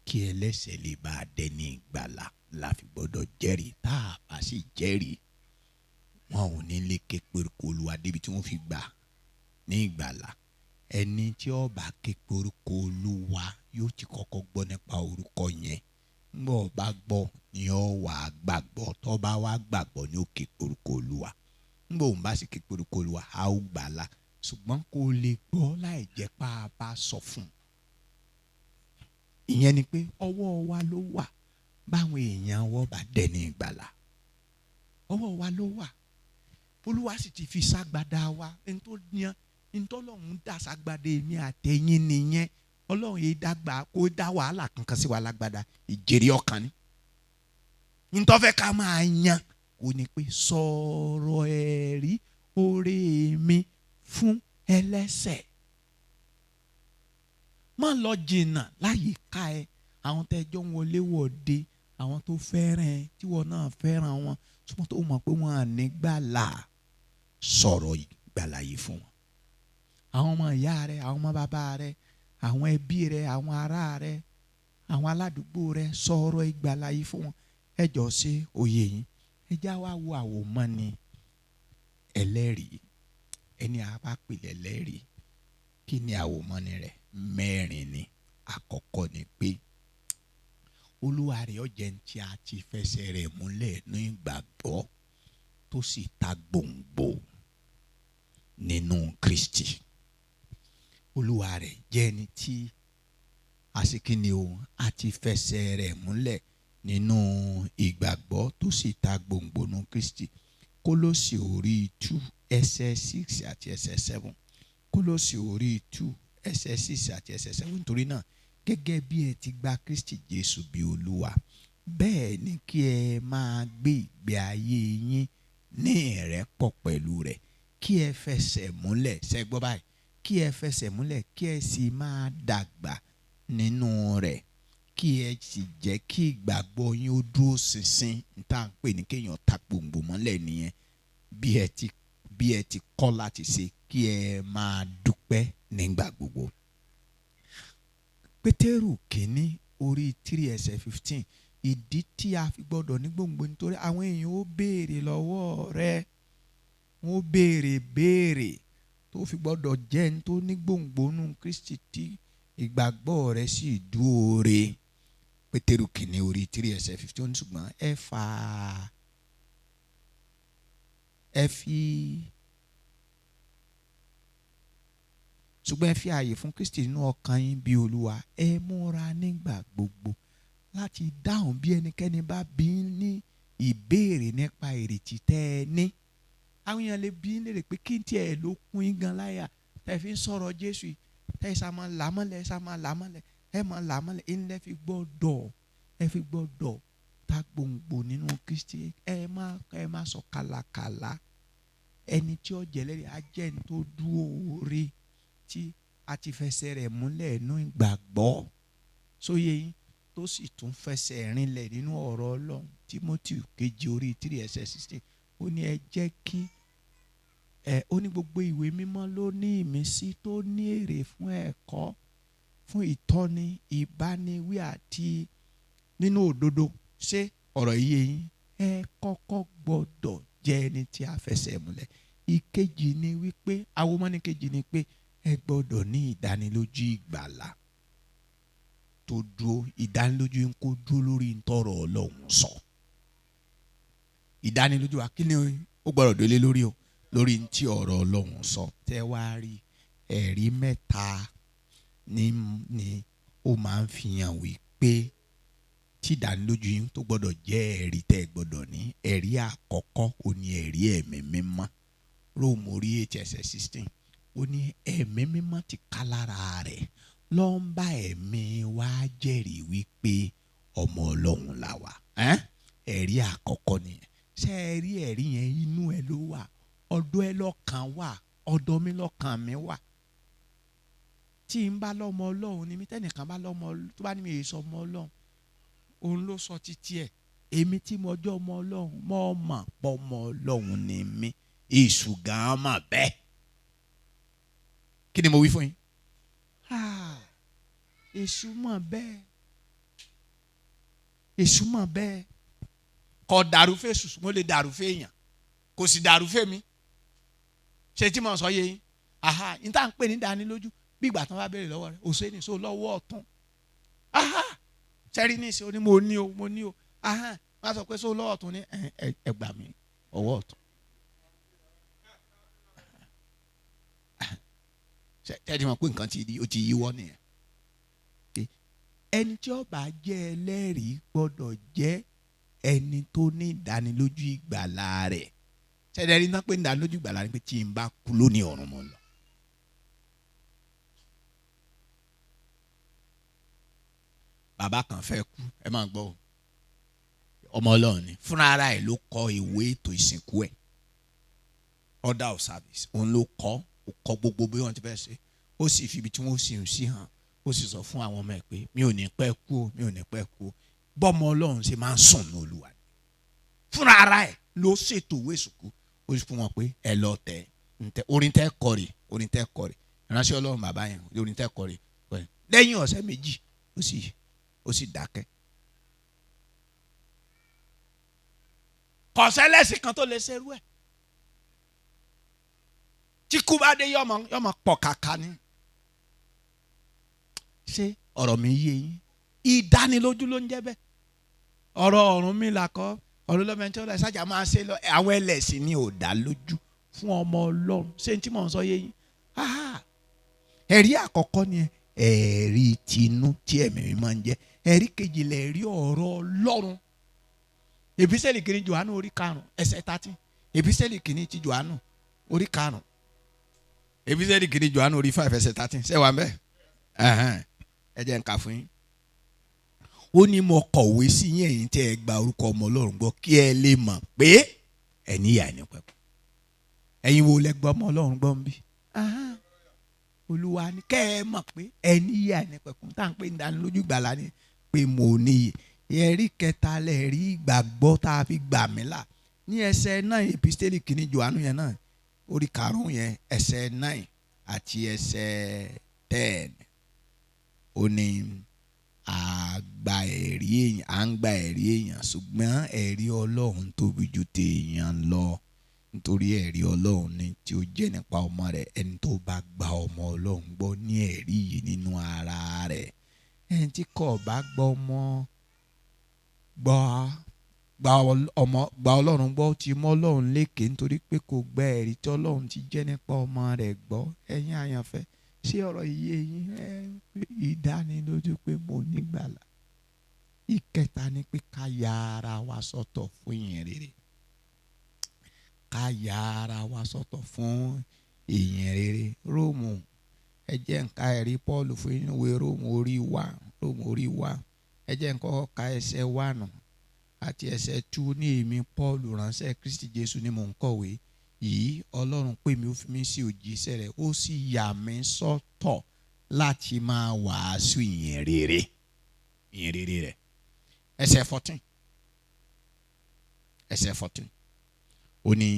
kí ẹlẹ́ṣẹ̀ lè bá a dẹni ìgbàlà la fi gbọ́dọ̀ jẹ́rìí. Tá a bá sì jẹ́rìí, Wọn ò ní lè ké pe orúkọ Olúwa débi tí wọ́n fi gbà ní ìgbàlà. Ẹni tí ó bá ké pe orúkọ Olúwa yóò ti kọ́kọ́ gbọ́ nípa orúkọ yẹn. Ńgbọ́ bá gbọ́ ni ó wà á gbàgbọ́. Tó bá wá gbàgbọ́ ni ó ké pe orúkọ Olúwa. Ńgbọ́ òun bá sì ké pe orúkọ Olúwa, a ó gbàlà. Ṣùgbọ́n kò lè gbọ́ láì jẹ́ pé a bá sọ fún un. Ìyẹn ni pé ọwọ́ wa ló wà báwọn èèyàn wọ́n bá dẹni ìgbàlà. Ọwọ́ wa ló wà. Olúwa sì ti fi ságbádá wa. Ntọ́lọ́hún dá ságbádá èmi àtẹ̀yìn nìyẹn. Ọlọ́run yìí dàgbà kó dá wàhálà kankan sí wa lágbádá. Ìjèrè ọkàn ni. Ntọ́fẹ́ ká máa yan kò ní pé sọ̀rọ̀ ẹ̀rí oore mi fún ẹlẹ́ṣẹ̀. Má lọ jìnnà láyìíká ẹ. Àwọn tẹ́jọ́ ń wọlé wọ̀de, àwọn tó fẹ́ràn ẹ, tí wọ́n náà fẹ́ràn wọn, ṣùgbọ́n tó mọ̀ pé wọ́n à ní gbàlà, sọ̀rọ̀ ìgbàlà yìí fún wọn. Àwọn ọmọ ìyá rẹ, àwọn ọmọ bàbá rẹ, àwọn ẹbí rẹ, àwọn ará rẹ, àwọn aládùúgbò rẹ, sọ̀rọ̀ ìgbàlà yìí fún wọn. Ẹ jọ ṣe òye yín. Ẹ já wá wo àwòmọ́ni ẹlẹ́rìí. Ẹni a bá pè lẹ́lẹ́rìí, kí ni àwòmọ́ni rẹ̀? Mẹ́rin ni. Àkọ́kọ́ ni pé Olúwa rẹ̀ ó jẹ́ ẹni tí a ti fẹsẹ̀ rẹ̀ múlẹ̀ ní ìgbàgbọ́ tó sì ta gbòǹgbò nínú Kristi. Olúwa rẹ̀ jẹ́ ẹni tí asikini o a ti fẹsẹ̀ rẹ̀ múlẹ̀ nínú ìgbàgbọ́ tó sì ta gbòǹgbò nínú Kristi. Kólósì orí 2 ẹsẹ̀ 6 àti ẹsẹ̀ 7. Kólósì orí 2 ẹsẹ̀ 6 àti ẹsẹ̀ 7. Nítorí náà, gẹ́gẹ́ bí ẹ ti gba Kristi Jésù bí Olúwa, bẹ́ẹ̀ ni kí ẹ máa gbé ìgbé ayé yín ní ìrẹ́pọ̀ pẹ̀lú rẹ̀, kí ẹ fẹsẹ̀ múlẹ̀. Ṣé gbọ́ báyìí? Kí ẹ fẹsẹ̀ múlẹ̀, kí ẹ sì máa dàgbà nínú rẹ̀, kí ẹ sì jẹ́ kí ìgbàgbọ́ yín ó dúró ṣinṣin. Tá à ń pè ní kéèyàn ta gbòǹgbò mọ́lẹ̀ nìyẹn. Bí ẹ ti kọ́ láti ṣe, kí ẹ máa dúpẹ́ nígbà gbogbo. Pétérù kìíní orí 3 ẹsẹ̀ 15. Ìdí tí a fi gbọ́dọ̀ ní gbòǹgbò nítorí àwọn èèyàn ó béèrè lọ́wọ́ rẹ, wọ́n ó béèrè béèrè tó fi gbọ́dọ̀ jẹ́ ẹni tó ní gbòǹgbò nínú Kristi tí ìgbàgbọ́ rẹ sì dúró re. Pétérù kìíní orí 3 ẹsẹ̀ 15. Ṣùgbọ́n ẹ fà ẹ fi ṣùgbọ́n ẹ fi ààyè fún Kristi nínú ọkàn yín bí Olúwa. Ẹ múra nígbà gbogbo láti dáhùn bí ẹnikẹ́ni bá bí ní ìbéèrè nípa ìrètí tẹ́ ẹ ní. Àwọn èèyàn lè bí léèrè pé kí n tiẹ̀ ló kún yín gan láyà tẹ́ fi ń sọ̀rọ̀ Jésù yìí, tẹ́ ẹ sá máa làmọ́lẹ̀, ẹ sá máa làmọ́lẹ̀, ẹ máa làmọ́lẹ̀, ẹ ńlẹ́ fi gbọ́dọ̀, ẹ fi gbọ́dọ̀ ta gbòǹgbò nínú Kristi. Ẹ má sọ kàlàkàlà. Ẹni tí ó jẹ́ lẹ́rìí á jẹ́ ẹni tó dúró re tí a ti fẹsẹ̀ rẹ̀ múlẹ̀ nínú ìgbàgbọ́, sóye yín, tó sì tún fẹsẹ̀ rinlẹ̀ nínú ọ̀rọ̀ Ọlọ́run. Tímótì kejì orí 3 ẹsẹ̀ 16. Ó ní ẹ jẹ́ kí ẹ ó ní gbogbo ìwé mímọ́ ló ní ìmísí tó ní èrè fún ẹ̀kọ́, fún ìtọ́ni, ìbániwí àti nínú òdodo. Ṣé ọ̀rọ̀ yìí yé yín? Ẹ kọ́kọ́ gbọ́dọ̀ jẹ́ ẹni tí a fẹsẹ̀ múlẹ̀. Ìkejì ni wípé awomọ́ni kejì ni pé ẹ gbọ́dọ̀ ní ìdánilójú ìgbàlà tó dúró. Ìdánilójú ń kó dúró lórí ntọ́rọ̀ Ọlọ́run sọ. Ìdánilójú wa kí ni ó gbọ́dọ̀ délé lórí o? Lórí ntí ọ̀rọ̀ Ọlọ́run sọ. Tẹ́ wá rí ẹ̀rí mẹ́ta ní ó máa ń fi hàn wípé tí ìdánilójú yín tó gbọ́dọ̀ jẹ́ ẹ̀rí tẹ́ ẹ gbọ́dọ̀ ní. Ẹ̀rí àkọ́kọ́ ó ní ẹ̀rí ẹ̀mí mímọ́. Róòmù orí 8 ẹsẹ̀ 16. Ó ní ẹ̀mí mímọ́ ti ká lára rẹ̀ ló ń bá ẹ̀mí wa jẹ́rìí wípé ọmọ Ọlọ́run là wà. Ẹ̀rí àkọ́kọ́ nìyẹn. Ṣé ẹ rí ẹ̀rí yẹn? Inú ẹ ló wà, ọ̀dọ̀ ẹ lọ́kàn wà, ọ̀dọ̀ mi lọ́kàn mi wà. Tí n bá lọ́mọ Ọlọ́run ni mí, tẹ́nìkan bá lọ́mọ tó bá ní mi èso ọmọ Ọlọ́run, òun ló sọ títí ẹ̀. Èmi tí mo jọ́ ọmọ Ọlọ́run, mo mọ̀ pọ̀ ọmọ Ọlọ́run ni mí. Èṣù gan-an mọ̀ bẹ́ẹ̀. Kí ni mo wí fún yín? Èṣù mọ̀ bẹ́ẹ̀. Èṣù mọ̀ bẹ́ẹ̀. Kò dàrú fèṣù, mo lè dàrú fèèyàn. Kò sì dàrú fẹ́mi. Ṣé tí mo sọ yé yín? Aha, n tá à ń pè ní ìdánilójú, bí ìgbà tán bá béèrè lọ́wọ́ rẹ̀, òṣèré ní so lọ́wọ́ ọ̀tún. Aha, sẹ́rí ní ìṣe oní mo ní o, mo ní o. Aha, wọ́n á sọ pé so lọ́wọ́ ọ̀tún ní ẹ gbà mí ọwọ́ ọ̀tún. Ṣé mọ̀ pé nǹkan ó ti yíwọ́ nìyẹn? Ẹni tí ó bá jẹ́ ẹlẹ́rìí gbọ́dọ̀ jẹ́ ẹni tó ní ìdánilójú ìgbàlà rẹ̀. Ṣẹ̀dẹ̀rí náà pé ìdánilójú ìgbàlà ni pé tí n bá kú lónìí ọ̀run mo lọ. Bàbá kan fẹ́ kú, ẹ máa gbọ́ o, ọmọ Ọlọ́run ni, fúnra ara ẹ̀ ló kọ ìwé ètò ìsìnkú ẹ̀, order of service, òun ló kọ, ó kọ gbogbo bí wọ́n ti fẹ́ ṣe, ó sì fi ibi tí wọ́n sì ń sí hàn, ó sì sọ fún àwọn ọmọ ẹ̀ pé mi ò ní pẹ́ kú o, mi ò ní pẹ́ kú o. Bọ́mọ Ọlọ́run ṣe máa ń sùn ní Olúwa, fúnra ara ẹ̀ ló ṣètò ìwé ìsìnkú, ó sì fún wọn pé ẹ lọ tẹ orin tẹ kọrì, orin tẹ kọrì, ìránṣẹ́ Ọlọ́run bàbá yẹn, orin tẹ kọrì. Lẹ́yìn ọ̀sẹ̀ méjì ó sì dákẹ́. Kọ̀sẹ́lẹ̀sì kan tó lè ṣerú ẹ̀. Tí kú bá dé yọmọ pọ̀ kàkà ni. Ṣé ọ̀rọ̀ mi yé yín? Ìdánilójú ló ń jẹ́ bẹ́ẹ̀. Ọ̀rọ̀ ọ̀run mi là kọ́, ọ̀run lọ́mọ ẹni tí ó lọ ṣáàjà máa ṣe lọ. Àwọn ẹlẹ́sìn ni ò dá lójú fún ọmọ Ọlọ́run. Ṣé n tí mò ń sọ yé yín? Ẹ̀rí àkọ́kọ́ ni ẹ̀rí tinú tí ẹ̀mí mi máa ń jẹ́. Ẹ̀rí kejì lẹ̀ rí ọ̀rọ̀ Ọlọ́run. Èpísẹ́lì kìíní Jòhánù orí 5 ẹsẹ̀ 13. Èpísẹ́lì kìíní ti Jòhánù orí 5. Èpísẹ́lì kìíní Jòhánù orí 5 ẹsẹ̀ 13. Ṣé wà ń bẹ̀? Ẹ jẹ́ n kà fún yín. Ó ní mo kọ̀wé sí yín ẹ̀yin tẹ́ ẹ gba orúkọ ọmọ Ọlọ́run gbọ́ kí ẹ lè mọ̀ pé ẹ ní ìyè àìnípẹ̀kun. Ẹ̀yin wo lẹ gbọ́ ọmọ Ọlọ́run gbọ́ ń bí? Olúwa ní kẹ́ ẹ mọ̀ pé ẹ ní ìyè àìnípẹ̀kun, tá à ń pè ní ìdánilójú ìgbàlà ni pé mo níyì. Ẹ̀rí kẹta lẹ̀ rí ìgbàgbọ́ tá a fi gbà mí là ní ẹsẹ̀ 9 Epistẹ́lì kìíní Jòhánù yẹn náà orí 5 yẹn ẹsẹ̀ 9 àti ẹsẹ̀ 10. Ó ní à ń gba ẹ̀rí èèyàn, ṣùgbọ́n ẹ̀rí Ọlọ́run tóbi ju tèèyàn lọ, nítorí ẹ̀rí Ọlọ́run ni tí ó jẹ́ nípa ọmọ rẹ̀. Ẹni tó bá gba ọmọ Ọlọ́run gbọ́ ní ẹ̀rí yìí nínú ara rẹ̀. Ẹni tí kò bá gbọ́ ọmọ gba Ọlọ́run gbọ́ ti mọ́ Ọlọ́run lékè, nítorí pé kò gba ẹ̀rí tí Ọlọ́run ti jẹ́ nípa ọmọ rẹ̀ gbọ́. Ẹ̀yin àyànfẹ́, ṣé ọ̀rọ̀ yìí yín? Ẹ ìdánilójú pé mo nígbàlà. Ìkẹta ni pé ká ya ara wa sọ́tọ̀ fún ìyìn rere. Ká ya ara wa sọ́tọ̀ fún ìyìn rere. Róòmù, ẹ jẹ́ n ka ẹ̀rí Pọ́ọ̀lù fún inú ìwé Róòmù orí 1, Róòmù orí 1. Ẹ jẹ́ n kọ́kọ́ ka ẹsẹ̀ 1 àti ẹsẹ̀ 2. Ní èmi Pọ́ọ̀lù ránṣẹ́ Kristi Jésù ni mò ń kọ̀wé yìí. Ọlọ́run pè mí, ó fi mí sí òjíṣẹ́ rẹ̀, ó sì yà mí sọ́tọ̀ láti máa wàásù ìyìn rere, ìyìn rere rẹ̀. Ẹsẹ̀ 14, ẹsẹ̀ 14, ó ní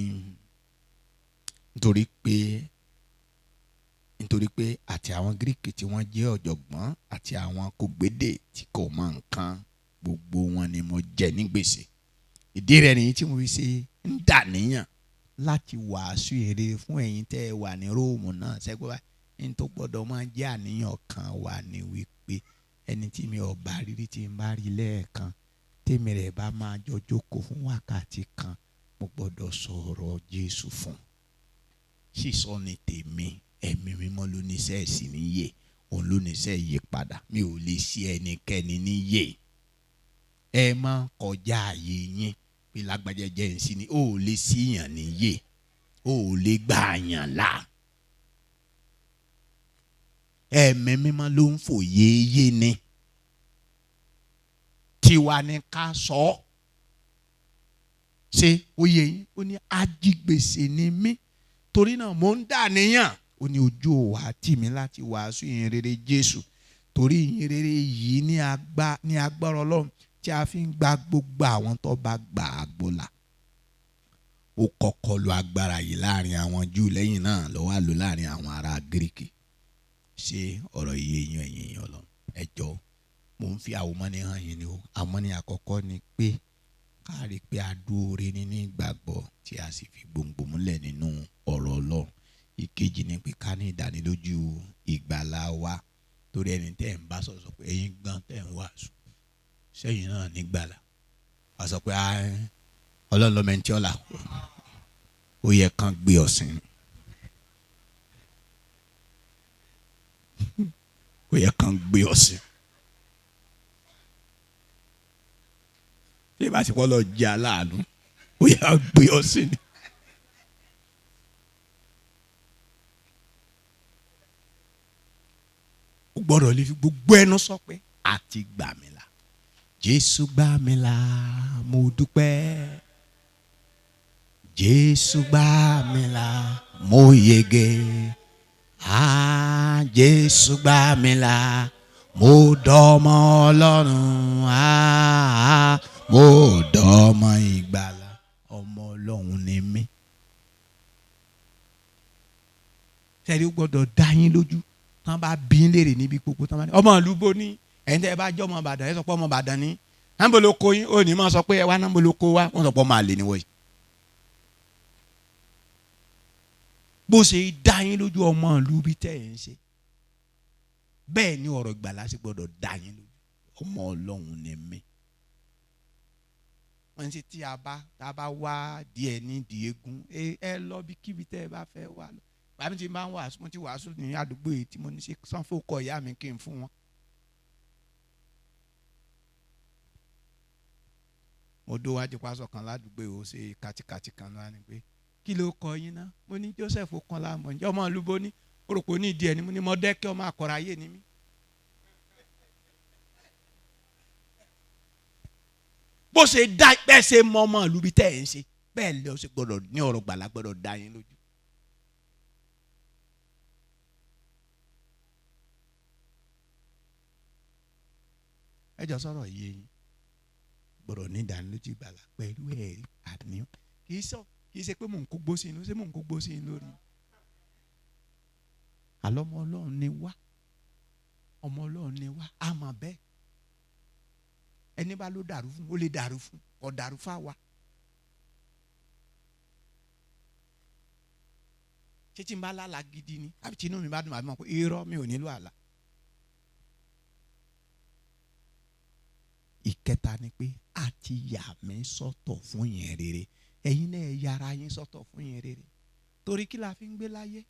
nítorí pé àti àwọn Gíríkì tí wọ́n jẹ́ ọ̀jọ̀gbọ́n àti àwọn kògbédè tí kò mọ nǹkan, gbogbo wọn ni mo jẹ ní gbèsè. Ìdí rẹ̀ nìyí tí mo fi ṣe ń dà níyàn láti wàásù èrè fún ẹ̀yin tẹ́ ẹ wà ní Róòmù náà. Ṣẹ́gbọ́n báyìí, ní tó gbọ́dọ̀ máa jẹ́ àníyàn kan wà ní wípé ẹni tí mi ò bá rírí tí n bá rí lẹ́ẹ̀kan, tèmi rẹ̀ bá máa jọ jókòó fún wákàtí kan, mo gbọ́dọ̀ sọ̀rọ̀ Jésù fún. Sísọ ni tèmi, ẹ̀mí mímọ́ ló ní iṣẹ́ ẹ̀sìn níyè, òun ló ní iṣẹ́ yí padà. Mi ò lè ṣe ẹnikẹ́ni níyè. Ẹ má kọjá ààyè yín pé lágbájá jẹ́ ń sí ni. Ó lè síyàn níyè, ó lè gbà yàn là. Ẹ̀mí mímọ́ ló ń fòye yé ni. Tiwa ni ká sọ ọ́. Ṣé ó yé yín? Ó ní ajigbèsè ni mí, torí náà mò ń dà níyàn. Ó ní ojú òwà tì mí láti wàásù ìyìn rere Jésù, torí ìyìn rere yìí ní agbára Ọlọ́run tí a fi ń gba gbogbo àwọn tó bá gbà á gbọ́ là. Ó kọ́kọ́ lo agbára yìí láàrin àwọn Júù, lẹ́yìn náà ló wá lò láàrin àwọn ará Gíríkì. Ṣé ọ̀rọ̀ yìí yín ẹ̀yin èèyàn Ọlọ́run? Ẹ jọ̀ọ́, mò ń fi àwòmọ́ni hàn yín ni o. Àwòmọ́ni àkọ́kọ́ ni pé Ká rí i pé a dúró nínú ìgbàgbọ́ tí a sì fi gbòǹgbò múlẹ̀ nínú ọ̀rọ̀ Ọlọ́run. Ìkejì ni pé ká ní ìdánilójú ìgbàlà wa, torí ẹni tẹ́ ẹ̀ ń bá sọ̀rọ̀ sọ pé ẹ̀yin gan tẹ́ ẹ̀ ń wàásù sẹ́yìn náà nígbàlà. Wà sọ pé Ọlọ́run lọ́mọ ẹni tí ó là, ó yẹ kán gbé ọ̀sìn, ó yẹ kán gbé ọ̀sìn. Bí ìbá ti kọ́ lọ jẹ́ aláàánú, ó yẹ kán gbé ọ̀sìn ni. Ó gbọ́dọ̀ lè fi gbogbo ẹnu sọ pé àti gbà mí là, Jésù gbà mí là, mo dúpẹ́. Jésù gbà mí là, mo yege. Ah, Jésù gbà mí là, mo dọmọ Ọlọ́run. Ah, mo dọmọ ìgbàlà, ọmọ Ọlọ́run ni mí. Sẹ́ni ó gbọ́dọ̀ dá yín lójú tán bá bí ń léèrè níbi gbogbo tán bá ní ọmọ ìlú bo ní, ẹ̀yin tẹ́ ẹ bá jẹ́ ọmọ Ìbàdàn ẹ sọ pé ọmọ Ìbàdàn ní nàbó ló kó yín, ó ní máa sọ pé ẹ wá nàbó ló kó wá, wọ́n sọ pé ọmọ àlè ni wọ́n yìí. Bó ṣe dá yín lójú ọmọ ìlú bí tẹ́ ẹ̀ ń ṣe, bẹ́ẹ̀ ni ọ̀rọ̀ ìgbàlà ṣe gbọ́dọ̀ dá yín lójú, ọmọ Ọlọ́run ni mí. Wọ́n ṣe tí a bá wá díẹ̀ ní ìdí eégún, ẹ lọ bí kíbi tẹ́ ẹ bá fẹ́ wà lọ. Bàbá mi ti máa ń wàásù, mo ti wàásù ní àdúgbò yìí tí mo ní ṣe sanfó kọ ìyá mi kí n fún wọn. Mo dó wájú pásọ kan ládùúgbò yìí, ó ṣe kàtìkàtì kan lọ́wọ́ ni pé kí ló kọ yín náà? Mo ní Joseph kan láàmú, ǹjẹ́ ọmọ ìlú bo ní? Ó rò pé ó ní ìdí ẹ̀ ni, mo ní mo dẹ́kẹ́ ọmọ àkọ́rọ̀ ayé ni mí. Bó ṣe dá bẹ́ẹ̀ ṣe mọ ọmọ ìlú bí tẹ́ ẹ̀ ń ṣe, bẹ́ẹ̀ lọ ṣe gbọ́dọ̀ ní ọ̀rọ̀ gbàlà gbọ́dọ̀ dá yín lójú. Ẹ jọ sọ̀rọ̀ yé yín, gbọ́dọ̀ ní ìdánilójú ìgbàlà pẹ̀lú ẹ̀rí àníyàn. Kì í ṣe pé mò ń kó gbó sí inú, ṣé mò ń kó gbó sí inú lórí. Àlọ́ ọmọ Ọlọ́run ni wá, ọmọ Ọlọ́run ni wá, a mọ̀ bẹ́ẹ̀. Ẹni bá ló dàrú fún, ó lè dàrú fún, kò dàrú fáwa. Ṣé tí n bá lálàá gidi ni àbí tí inú mi bá dùn àbí mọ̀ pé irọ́ mi ò nílò àlá. Ìkẹta ni pé a ti yà mí sọ́tọ̀ fún yẹn rere, ẹ̀yin náà yára yín sọ́tọ̀ fún yẹn rere. Torí kí la fi ń gbé láyé?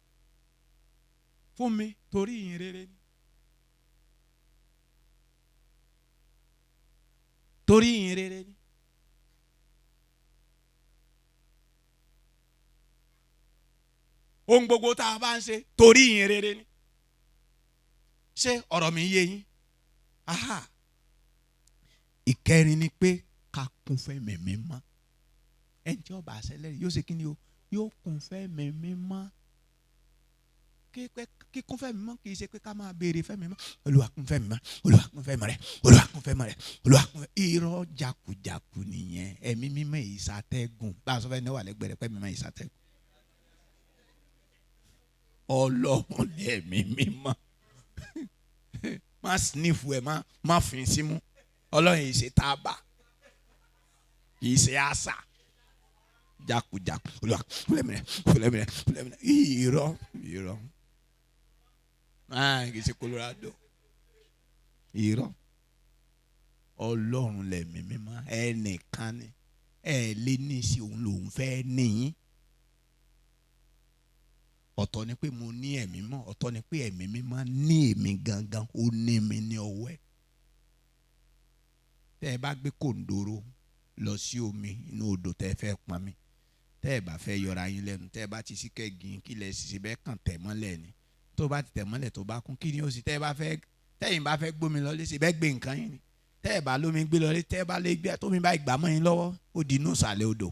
Fún mi torí yẹn rere ni. Torí yẹn rere ni. Ohun gbogbo tá a bá ń ṣe torí yẹn rere ni. Ṣé ọ̀rọ̀ mi yé yín? Aha. Ìkẹrin ni pé ká kún fún ẹ̀mí mímọ́. Ẹni tí ó bá ṣẹlẹ̀ yóò ṣe kí ni o? Yóò kún fún ẹ̀mí mímọ́. Kíkún fún ẹ̀mí mímọ́ kì í ṣe pé ká máa béèrè fún ẹ̀mí mímọ́. Olúwa kún fún ẹ̀mí mímọ́, Olúwa kún fún ẹ̀mí rẹ̀, Olúwa kún fún ẹ̀mí rẹ̀, Olúwa kún fún. Irọ́ jàkújàkú nìyẹn. Ẹ̀mí mímọ́ ìsàtẹ́gùn. Bá a sọ fẹ́ ní wà lẹ́gbẹ̀ẹ́ rẹ̀ pé ẹ̀mí mímọ́ ìsàtẹ́gùn. Ọlọ́run lẹ̀mí mímọ́. Má sniff ẹ̀, má fi símú. Ọlọ́run yìí ṣe tábà, kì í ṣe àṣà. Jákujàku Olúwa fúlẹ̀mìrẹ̀ fúlẹ̀mìrẹ̀ fúlẹ̀mìrẹ̀. Irọ́ irọ́, kì í ṣe Colorado. Irọ́. Ọlọ́run lẹ̀mí mímọ́, ẹnìkan ni ẹ lé ní sí òun lòun fẹ́ níyìn. Ọ̀tọ̀ ni pé mo ní ẹ̀mí mọ́, ọ̀tọ̀ ni pé ẹ̀mí mímọ́ ní èmi gangan, ó ní mi ní ọwọ́ ẹ̀. Tẹ́ ẹ bá gbé kòǹdóró lọ sí omi inú odò tẹ́ ẹ fẹ́ pọn mi, tẹ́ ẹ bá fẹ́ yọra yín lẹ́nu, tẹ́ ẹ bá ti sí kẹ́gìn kí lẹ sì bẹ́ẹ̀ kàn tẹ̀ mọ́lẹ̀ ni. Tó bá ti tẹ̀ mọ́lẹ̀ tó bá kún, kí ni ó sì tẹ́ ẹ bá fẹ́, tẹ́yìn bá fẹ́ gbómi lọ lé sí bẹ́ẹ̀ gbé nǹkan yín ni. Tẹ́ ẹ bá lómi gbé lọ lé, tẹ́ ẹ bá lé gbé tómi bá ìgbà mọ́ yín lọ́wọ́, ó di inú ìsàlẹ̀ odò.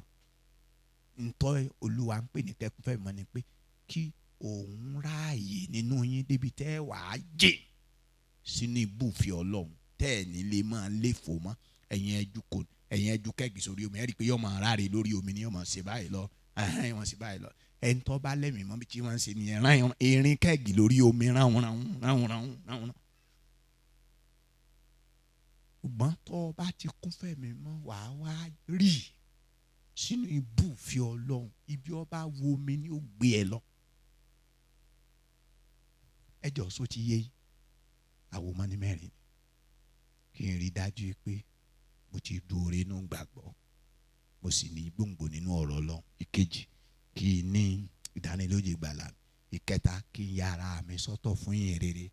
Ntọ́ Olúwa ń pè ní kẹ́kún fẹ́ mọ́ ni pé kí òun ráàyè nínú yín débi tẹ́ ẹ wàá jè sínú ibùfẹ́ Ọlọ́run, tẹ́ ẹ nílé máa léfò mọ́. Ẹ̀yin ẹjú kò, ẹ̀yin ẹjú kẹ́gì sórí omi, ẹ rí i pé yóò máa ráre lórí omi ni yóò máa ṣe báyìí lọ, yóò máa ṣe báyìí lọ. Ẹni tó bá lẹ́mìí mọ́ bí tí wọ́n ń ṣe nìyẹn, erin kẹ́gì lórí omi ráhùn ráhùn ráhùn ráhùn ráhùn. Ṣùgbọ́n tó o bá ti kún fẹ́mi mọ́, wàá wá rì sínú ibú ìfẹ́ Ọlọ́run. Ibi ọba wo mi ni ó gbé ẹ lọ. Ẹ jọ sọ ti yé àwọn ọmọ ní mẹ́rin kí n rí dájú pé mo ti dúró inú gbàgbọ́, mo sì ní gbòǹgbò nínú ọ̀rọ̀ Ọlọ́run. Ìkejì, kí n ní ìdánilójú ìgbàlà. Ìkẹta, kí n yára mi sọ́tọ̀ fún ìyìn rere.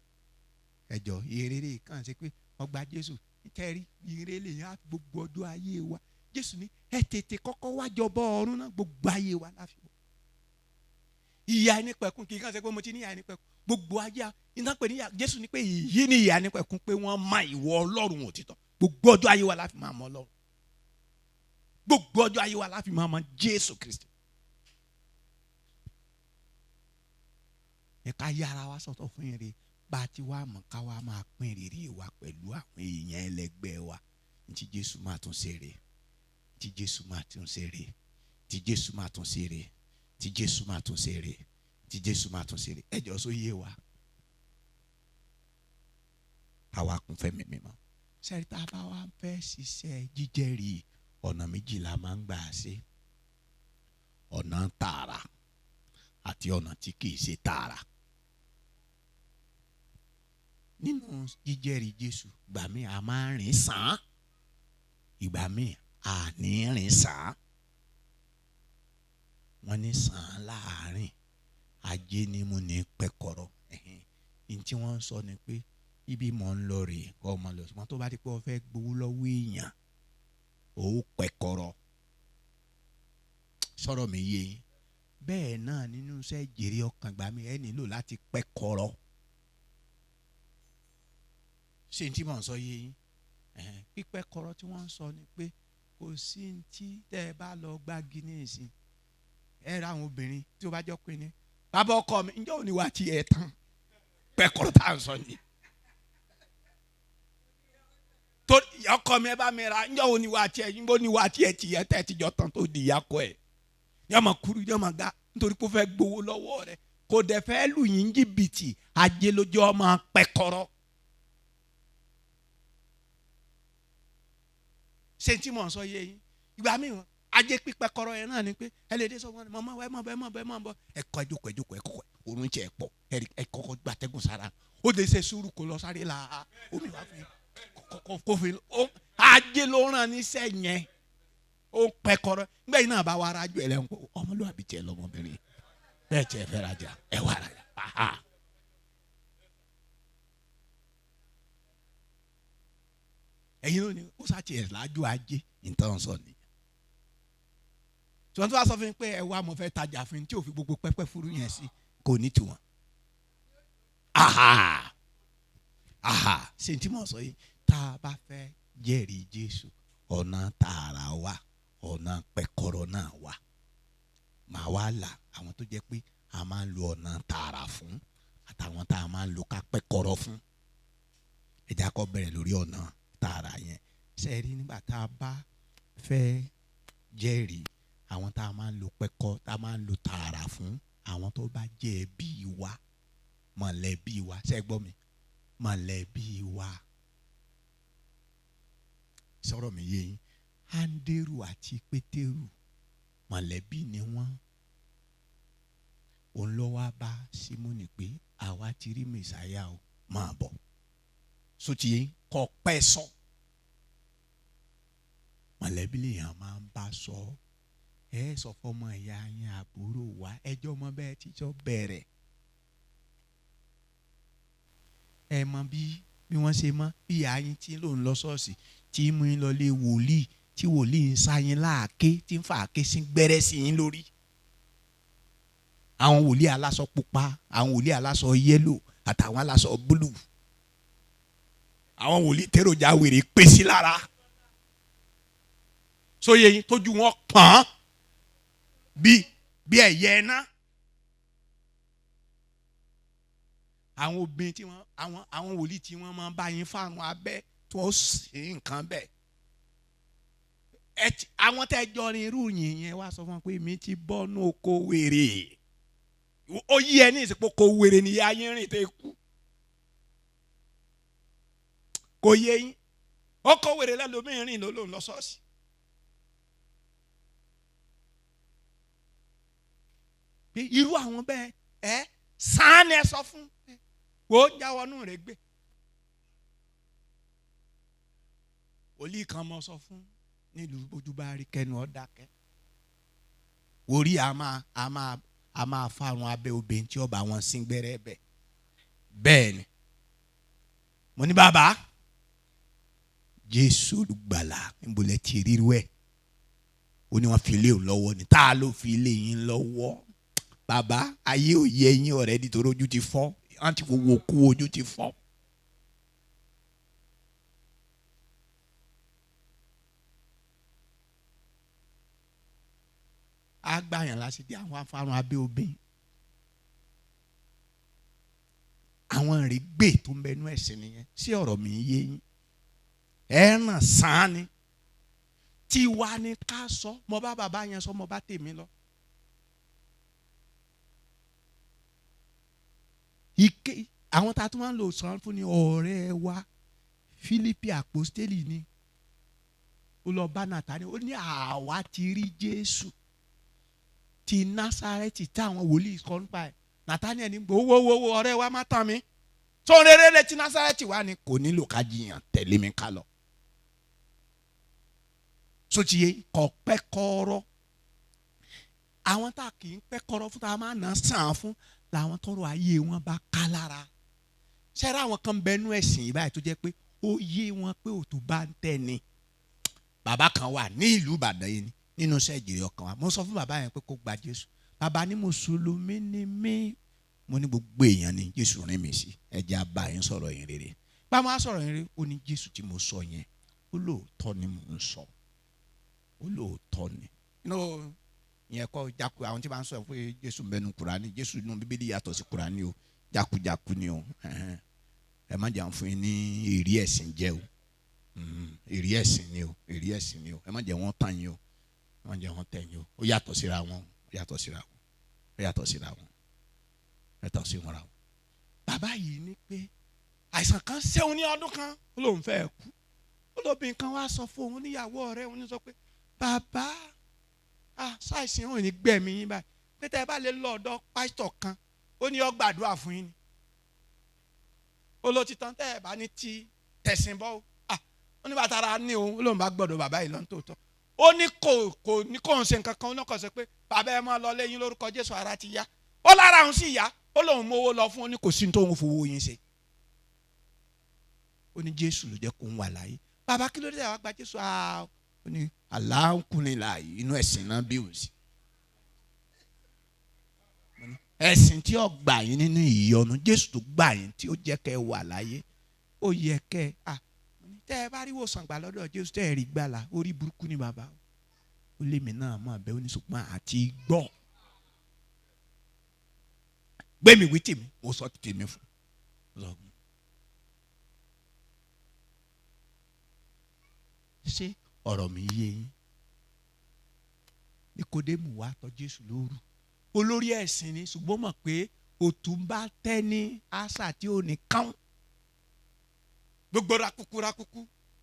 Ẹ jọ ìyìn rere kàn ṣe pé wọ́n gba Jésù kẹrí ìyìn rere yẹn á gbogbo ọjọ́ ayé wa. Jésù ní ẹ tètè kọ́kọ́ wá jọba ọ̀run náà, gbogbo ayé wa láfi wọ́. Ìyà ẹnìpẹ̀kun kì í kàn ṣe pé mo ti ní ìyà ẹnìpẹ̀kun gbogbo ayé iná pè ní ìyà. Jésù ní pé ìyí ní ìyà ẹnìpẹ̀kun pé wọ́n mọ ìwọ Ọlọ́run òtítọ́. Gbogbo ọjọ́ ayé wa láfi máa mọ Ọlọ́run. Gbogbo ọjọ́ ayé wa láfi máa mọ Jésù Kristi. Ẹ ká yára wa sọ̀tọ̀ fún ìrere bá a ti wá mọ̀ ká wá máa pín ìrírí wa pẹ̀lú àwọn èèyàn ẹlẹgbẹ́ wa. Ntí Jésù máa tún ṣe rè, tí Jésù máa tún ṣe rè, tí Jésù máa tún ṣe rè, tí Jésù máa tún ṣe rè, tí Jésù máa tún ṣe rè. Ẹ jọ sọ yé wa. Àwa kún fẹ́mi mímọ́. Sẹ́rí tá a bá wá fẹ́ ṣiṣẹ́ jíjẹ́rìí, ọ̀nà méjì la máa ń gbà ṣe. Ọ̀nà tààrà àti ọ̀nà tí kìí ṣe tààrà. Nínú jíjẹ́rìí Jésù, ìgbà míì a máa ń rìn sàn án, ìgbà míì a ní rìn sàn án. Wọ́n ní sàn án láàárín ajé ni mo ní pẹ́kọ̀rọ̀. Ní tí wọ́n ń sọ ni pé ibi mọ̀ ń lọ rèé kọ́ ọmọ lọ. Ṣùgbọ́n tó bá di pé o fẹ́ gbowó lọ́wọ́ èèyàn, ó pẹ́kọ̀rọ̀. Sọ̀rọ̀ mi yé yín. Bẹ́ẹ̀ náà nínú iṣẹ́ jèrè ọkàn, ìgbà míì ẹ nílò láti pẹ́kọ̀rọ̀. Ṣé n tí mò ń sọ yé yín? Pípẹ́kọ̀rọ̀ tí wọ́n ń sọ ni pé kò sí ní tí tẹ́ ẹ bá lọ gbági ní ìsìn. Ẹ ra àwọn obìnrin tí ó bá jọ pé ní bàbá ọkọ mi, ǹjẹ́ òní wá ti ẹ̀ tán? Pẹ́kọ̀rọ̀ tá à ń sọ ni. Tó ọkọ mi ẹ bá mi ra, ǹjẹ́ òní wá tiẹ̀, ǹjẹ́ òní wá tiẹ̀ tiẹ̀ tẹ́ ti jọ tán tó di ìyá kọ ẹ̀. Yọ máa kúrú, yọ máa ga nítorí kó fẹ́ gbowó lọ́wọ́ rẹ̀. Kò dẹ̀ fẹ́ lù yín jìbìtì, ajé lójú ọmọ pẹ́kọ̀rọ̀. Ṣé tí mò ń sọ yé yín? Ìgbà míì ajé pípẹ́kọ̀rọ̀ yẹn náà ni pé ẹ lè dé sọ wọn ni mọ̀mọ́ ẹ mọ̀ bọ̀ ẹ mọ̀ bọ̀ ẹ mọ̀ bọ̀ ẹ kọ́ ẹjókòó ẹjókòó ẹ kọ́kọ́ òórùn jẹ ẹ pọ̀ ẹ kọ́kọ́ gbàtẹ́gùn sára. Ó lè ṣe sùúrù kó lọ sáré la omi wá fún yín kó fi ajé ló ràn níṣẹ́ yẹn. Ó pẹ́kọ̀rọ̀. Nígbà yìí náà bá wà ara jù ẹ lẹ́hìn kó ọmọlúwàbí tiẹ̀ lọ́mọbìnrin bẹ́ẹ̀ tiẹ̀ fẹ́ rajà ẹ wà rajà. Ẹ̀yin ló ní ó sá tiẹ̀ lájú ajé nǹkan sọ ni. Tí wọ́n tún wá sọ fún mi pé ẹ wá mo fẹ́ tajà fún mi tí ò fi gbogbo pẹ́pẹ́ fúru yẹn sí kò ní tiwọn. Aha aha ṣe tí mo sọ yìí, tá a bá fẹ́ jẹ́rìí Jésù, ọ̀nà tààrà wà, ọ̀nà pẹ́kọ̀rọ̀ náà wà. Màá wá là àwọn tó jẹ́ pé a máa ń lo ọ̀nà tààrà fún àtàwọn tá a máa ń lo ká pẹ́kọ̀rọ̀ fún. Ẹ jẹ́ ká bẹ̀rẹ̀ lórí ọ̀nà tààrà yẹn. Ṣé rí nígbà tá a bá fẹ́ jẹ́rìí, àwọn tá a máa ń lo pẹ́kọ́, tá a máa ń lo tààrà fún, àwọn tó bá jẹ́ ẹbí wa, mọ̀lẹ́bí wa. Ṣé ẹ gbọ́ mi? Mọ̀lẹ́bí wa. Sọ̀rọ̀ mi yé yín. Áńdérù àti Pétérù mọ̀lẹ́bí ni wọ́n. Òun ló wá bá Símónì pé àwa ti rí Mèsáyà o, máa bọ̀. Sotí yín kọ́ pẹ́ sọ. Mọ̀lẹ́bí lèèyàn máa ń bá sọ. Ẹ sọ fọmọ ìyá yín àbúrò wa, ẹjọ́ mọ bẹ́ẹ̀ tíjọ́ bẹ̀rẹ̀. Ẹ mọ bí wọ́n ṣe mọ bí ìyá yín tí ló ń lọ ṣọ́ọ̀ṣì, tí mú yín lọ lé wòlíì, tí wòlíì ń sá yín láàké, tí ń fa àké sí gbẹ́rẹ́ sí yín lórí. Àwọn wòlíì aláṣọ pupa, àwọn wòlíì aláṣọ yẹ́lò àtàwọn aláṣọ búlù. Àwọn wòlíì tẹ́rọ̀jà wèrè pé sí lára. Sóye yín tójú wọn pọ́n bí ẹ̀yẹ iná. Àwọn obìnrin tí wọ́n àwọn wòlíì tí wọ́n máa ń bá yín fáwọn abẹ́ tí wọ́n sì nǹkan bẹ́ẹ̀. Àwọn tẹ́ jọ ní irú yìnyín yẹn wá sọ fún wọn pé mi ti bọ́nú oko wèrè. Ó yí ẹ ní ìsìnkú oko wèrè ní ìyá yín rìn tẹ́ kú. Kò yé yín. Ọkọ̀ wèrè lẹ́lòmíín rìn ló lòun lọ ṣọ́ọ̀ṣì. Pé irú àwọn bẹ́ẹ̀ ẹ sàn ni ẹ sọ fún wo jáwọ́nú rẹ̀ gbé. Wòlíì kan mọ sọ fún nílùú Ojúbárí kẹnu ọ dákẹ́. Orí a máa fárun abẹ́ obìnrin tí ọba wọn sín gbẹ́rẹ́ bẹ̀. Bẹ́ẹ̀ ni mo ní bàbá Jésù Olùgbàlà níbo lẹ ti ríru ẹ̀? Ó ní wọ́n fi lé òun lọ́wọ́ ni. Tá a ló fi lé yín lọ́wọ́? Bàbá ayé ò yẹ yín ọ̀rẹ́ nítorí ojú ti fọ́, wọ́n ti wo kú ojú ti fọ́. A gbàyàn lásìkò àwọn afárun abẹ́ obìnrin. Àwọn règbè tó ń bẹnu ẹ̀sìn nìyẹn. Sí ọ̀rọ̀ mi yé yín? Ẹ ràn sàn ni. Tiwa ni ká sọ. Mo bá bàbá yẹn sọ, mo bá tèmi lọ. Ike àwọn tá a tún máa ń lò sàn fún ni ọ̀rẹ́ wa Fílípì àpọ́stélì ni. Ó lọ bá Nàtánì, ó ní àwa ti rí Jésù ti Násárẹ́tì táwọn wòlíì kọ́ nípa ẹ̀. Nàtánì ẹni gbowó ọ̀rẹ́ wa má tàn mí. Tó ń rere létí Násárẹ́tì wa ni kò nílò ká jiyàn, tẹ̀lé mi ká lọ. Sotiye kò pẹ́ kọ́rọ́. Àwọn tá a kì í pẹ́ kọ́rọ́ fún tá a máa nà sàn fún làwọn tọrọ ayé wọn bá ká lára. Ṣẹ́ra àwọn kan bẹnu ẹ̀sìn yìí báyìí tó jẹ́ pé ó yé wọn pé òtún bá ń tẹ̀ ni. Bàbá kan wà ní ìlú Ìbàdàn yìí ni nínú iṣẹ́ ìjèrè ọkàn wa. Mo sọ fún bàbá yẹn pé kó gba Jésù. Bàbá ní mùsùlùmí ni mí. Mo ní gbogbo èèyàn ni Jésù rìn mí sí. Ẹ jẹ́ á bá yín sọ̀rọ̀ yín rere. Bá mo á sọ̀rọ̀ yín rere, ó ní Jésù tí mo sọ yẹn, ó lóòótọ́ ni mò ń sọ. Ó lóòótọ́ ni. Ìyẹn kọ́ jáku àwọn tí wọ́n sọ pé Jésù bẹnu Kùránì, Jésù nínú Bíbélì yàtọ̀ sí Kùránì o, jákujáku ni o. Ẹ má jẹ́ àwọn fún yín ní ìrí ẹ̀sìn jẹ́ o. Ìrí ẹ̀sìn ni o, ìrí ẹ̀sìn ni o. Ẹ má jẹ́ wọ́n tàn yín o. Ẹ má jẹ́ wọ́n tẹ̀ yín o. Ó yàtọ̀ síra wọn, ó yàtọ̀ síra wọn, ó yàtọ̀ síra wọn, ó yàtọ̀ sí wọn ra wọn. Bàbá yìí ní pé àìsàn kan ṣẹ́un ní ọdún kan, ó lóun fẹ́ kú. Ó lóbìnrin kan wá sọ fún òun níyàwó ọ̀rẹ́ òun ní sọ pé bàbá ṣàìsàn òun ní gbẹ̀mí yín báyìí pé tẹ́ ẹ bá lè lọ ọ̀dọ̀ pásítọ̀ kan, ó ní ó gbàdúrà fún yín ni. Ó ló ti tán tẹ́ ẹ bá ní ti tẹ̀sìn bọ́ ó. Ó ní bàtà ara ní òun, ó lóun bá gbọ́dọ̀ bàbá yìí lọ́n tòótọ́. Ó ní kò ní kò ń ṣe nǹkan kan, ó náà kàn sọ pé bàbá ẹ máa lọ lẹ́yìn lórúkọ Jésù ara ti yá. Ó lára òun sì yá, ó lóun mówó lọ fún, ó ní kò sí ní tóun fowó yín ṣe. Ó ní Jésù ló jẹ́ kó ń wà láyé. Bàbá kí ló dé àwọn gba Jésù? Ó ní aláǹkùnrin láàyè inú ẹ̀sìn náà bí òun sí. Ẹ̀sìn tí ó gbà yín nínú ìyọnu, Jésù tó gbà yín tí ó jẹ́ kẹ́ ẹ wà láyé, ó yẹ kẹ́ ẹ tẹ́ ẹ bá rí wòsàn gbà lọ́dọ̀ Jésù tẹ́ ẹ rí gbàlà, orí burúkú ni bàbá. Ó lé mi náà mọ̀ bẹ́ẹ̀, ó ní ṣùgbọ́n àti gbọ́. Gbé mi wí tèmi, mo sọ tèmi fún. Ṣé ọ̀rọ̀ mi yé yín? Nikodemu wá tọ̀ Jésù lóru. Olórí ẹ̀sìn ni, ṣùgbọ́n mọ̀ pé òtún bá tẹ́ ní àṣà tí ò ní kán. Gbogbo rakuku.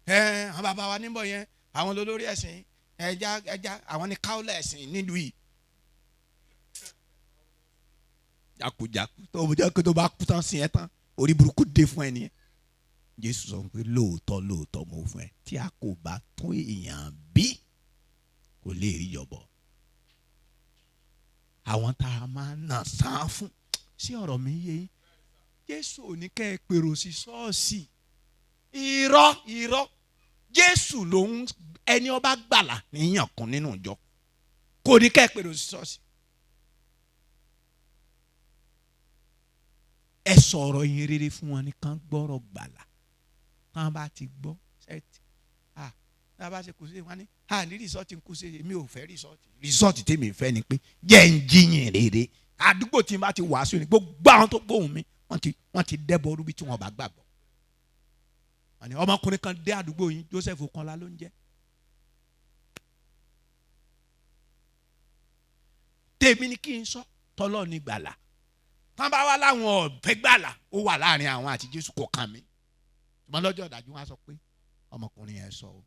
Àwọn bàbá wa níbọ̀ yẹn, àwọn olórí ẹ̀sìn, ẹja àwọn ní káwọ́lẹ̀ ẹ̀sìn nílùú yìí. Jakujaku tó o jẹ́ kó tó bá kú tán sí ẹ tán, orí burúkú dé fún ẹ nìyẹn. Jésù sọ pé lóòótọ́ lóòótọ́ mo fún ẹ, tí a kò bá tún èèyàn bí kò lè rí yọ̀bọ̀. Àwọn tá a máa nà sàn fún, sí ọ̀rọ̀ mi yé yín? Jésù ò ní kẹ́ ẹ pèrò sí ṣọ́ọ̀ṣì. Irọ́ Jésù ló ń ẹni ọba gbàlà níyàn kan nínú ìjọ, kò ní kẹ́ ẹ pèrò sí ṣọ́ọ̀ṣì. Ẹ sọ̀rọ̀ yín rere fún wọn ní kán gbọ́rọ̀ gbàlà. Kán bá ti gbọ́ ṣẹ́ẹ̀tì tá a bá ṣe kù sí wọn ní ní rìsọ́ọ̀tì ń kú sí, èmi ò fẹ́ rìsọ́ọ̀tì. Rìsọ́ọ̀tì tèmi fẹ́ ni pé jẹ́ ń jíyìn rere. Àdúgbò tí n bá ti wàásù ni gbogbo àwọn tó gbóhùn mi wọ́n ti dẹ́bọ̀ rúbi tí wọ́n bá gbàgbọ́. Ọmọkùnrin kan dé àdúgbò yín, Joseph Okanla ló ń jẹ́. Tèmi ni kí n sọ, tọ́lọ́ ní gbàlà. Tán bá wá láwọn ọ̀fẹ́ gbàlà, ó wà láàrin àwọn àti Jésù, kò kàn mí. Ṣùgbọ́n lọ́jọ́ ìdájọ́ wọn á sọ pé Ọmọkùnrin yẹn sọ o.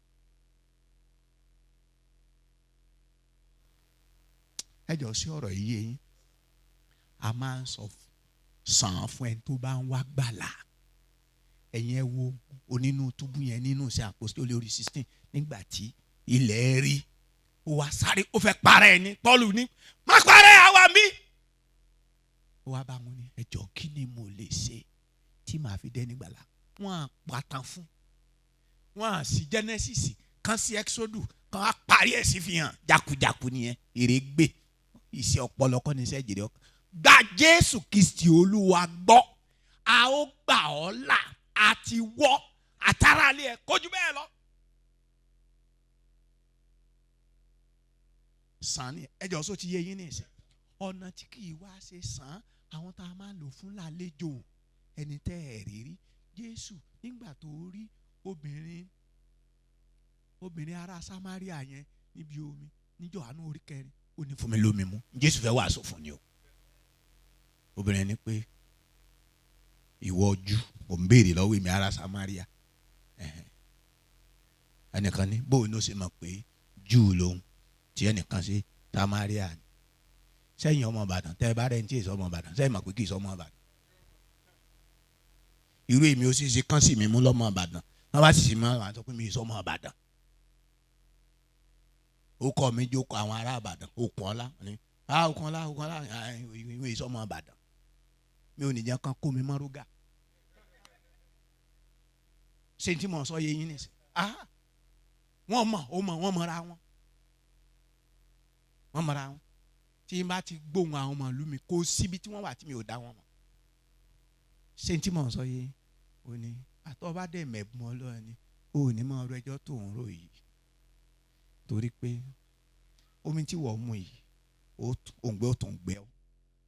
Ẹ jọ sí ọ̀rọ̀ yìí yé yín. A máa ń sọ sàn án fún ẹni tó bá ń wá gbàlà. Ẹ̀yin ẹ wo onínú túbú yẹn nínú ìṣe àpòsítélì orí 16 nígbà tí ilẹ̀ rí ó wá sáré ó fẹ́ parẹ́ ẹ ní Pọ́ọ̀lù ní má parẹ́ àwa mi. Ó wá bá wọn ní ẹ jọ̀ọ́ kí ni mo lè ṣe tí màá fi dẹ́ni gbàlà. Wọ́n á pàtàn fún wọ́n á sí Genesis kan sí Exodus kan á parí ẹ̀ sí fi hàn jákujáku nìyẹn èrè gbé iṣẹ́ ọpọlọ kọ́ ní iṣẹ́ ìjèrè ọkàn. Gba Jésù Kristi Olúwa gbọ́, a ó gbà ọ́ là àti wọ́ àtàràlẹ́ ẹ̀ kójú bẹ́ẹ̀ lọ. Sàn ni ẹjọ́ sọ ti yé yín nìsín. Ọ̀nà tí kì í wá ṣe sàn àwọn tá a máa lò fún lálejò ẹni tẹ́ ẹ̀ rí rí. Jésù nígbà tó rí obìnrin ará Samaria yẹn níbi omi ní Jòhánù orí 4 ó ní fún mi lómi mu. Jésù fẹ́ wàásù fún ni o. Obìnrin ní pé ìwọ Júù ò ń béèrè lọ́wọ́ èmi ará Samaria. Ẹnìkan ní bóun ló ṣe mọ̀ pé Júù lòun tí ẹnìkan ṣe Samaria ni. Sẹ́yìn ọmọ Ìbàdàn tẹ́ ẹ bá rẹ̀ ń tí èso ọmọ Ìbàdàn sẹ́yìn mọ̀ pé kì í sọ ọmọ Ìbàdàn. Irú èmi ó sì ṣe kán sì mí mú lọ́mọ Ìbàdàn wọ́n bá sì sì mọ́ àwọn sọ pé mi sọ ọmọ Ìbàdàn. Ó kọ́ mi jókòó àwọn ará Ìbàdàn Òkun Ọlá ni Òkun Ọlá Òkun Ọlá ìwé sọ ọmọ Ìbàdàn mi ò ní jẹ́ kán kó mi mọ́rúgà. Ṣé tí mo sọ yé yín nìsín? Wọ́n mọ̀ ó mọ̀ wọ́n mọ̀ra wọn wọ́n mọ̀ra wọn. Tí n bá ti gbóhùn àwọn ọmọ ìlú mi kò síbi tí wọ́n wà tí mi ò dá wọn mọ̀. Ṣé tí mo sọ yé o ní àtọ́ bá dẹ̀ mẹ̀bùn Ọlọ́run ni o ní mọ ọ̀rọ̀ ẹjọ́ tó ń rò yìí torí pé omi tí wọ́n mú yìí òǹgbẹ ò tó ń gbẹ ọ́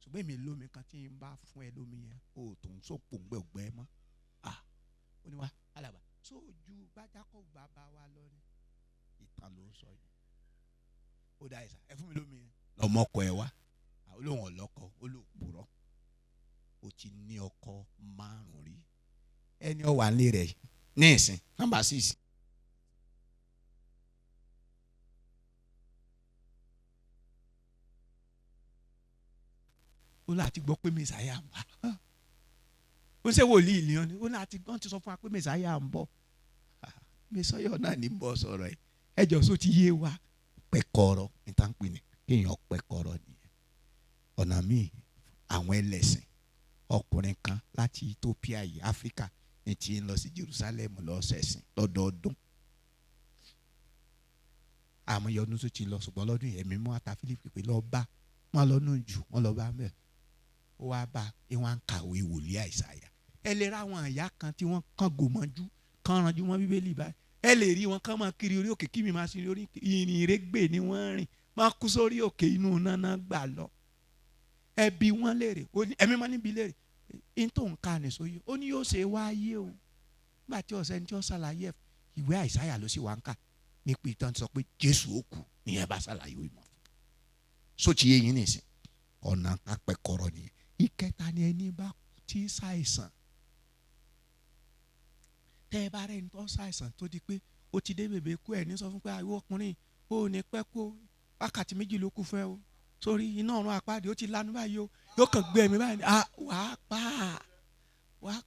ṣùgbọ́n èmi lómi kan tí n bá fún ẹ lómi yẹn o tó ń sọ̀pọ̀ òǹgbẹ ògbẹ mọ́. Ó ní wá alàgbà sójú bájákọ̀ bàbá wa lọ ni ìtàn ló ń sọ yìí. Ó dá ẹ̀sà ẹ fún mi lómi yẹn. Lọmọkọ ẹ wá olóhùn ọlọkọ olóòpùrọ́ ó ti ní ọkọ 5 rí ẹni ọwà ńlẹ rẹ ní ìsìn nọ́mbà 6. Ó láti gbọ́ pé Mèsáyà ń bọ̀. Ó ṣe wòlíì lìyàn ni ó láti gbọ́n ti sọ fún wa pé Mèsáyà ń bọ̀. Mèsáyà náà ní bọ́ sọ̀rọ̀ ẹ̀ ẹjọ́ sọ ti yé wa pẹ̀kọ̀rọ̀ níta ń pè ní kéèyàn pẹ̀kọ̀rọ̀ nìyẹn. Ọ̀nà míì àwọn ẹlẹ́sìn ọkùnrin kan láti Ethiopia yìí Áfíríkà ní ti ń lọ sí Jerusalem lọ ṣẹ̀sìn lọ́dọọdún. Àmọ́ iye ọdún tó ti lọ ṣùgbọ́n lọ́dún yìí ẹ̀mí mú ata Fílípì pé lọ bá wọn lọ́nà jù wọn lọ bá mẹ́ ó wá bá wọn kàwé wòlíì Àìsáyà. Ẹ lè ra àwọn ìyá kan tí wọ́n kàn gòmọ́jú kàn ranjú mọ́ Bíbélì báyìí. Ẹ lè rí wọn kàn máa kiri orí òkè kí mi máa sin orí ìrìn ìrégbè ni wọ́n rìn máa kú sórí òkè inú náná gbà lọ. Ẹ bi wọ́n léèrè ẹ̀mí máa níbi léèrè ní tó ń ka nìṣó yìí ó ní yóò ṣe wáyé o nígbà tí ọ̀sẹ̀ ní tí ó ṣàlàyé ìwé Àìsáyà ló sì wá ń kà nípa ìtàn sọ pé Jésù ó kú nìyẹn bá ṣàlàyé ìmọ̀ sóti yé yín nìsín ọ̀nà apẹ̀kọ̀rọ̀ nìyẹn. Ìkẹta ni ẹni bá ti ṣàìsàn tẹ́ ẹ bá rẹ̀ ń tọ́ ṣàìsàn tó di pé ó ti dé bèbè kú ẹ̀ ní sọ fún pé àìwọ́ ọkùnrin ó ní pẹ́ kú wákàtí 2 ló kù fún ẹ o sórí iná ọ̀run àpáàdé ó ti lanu báyìí o yóò kàn gbé ẹ̀mí báyìí wàá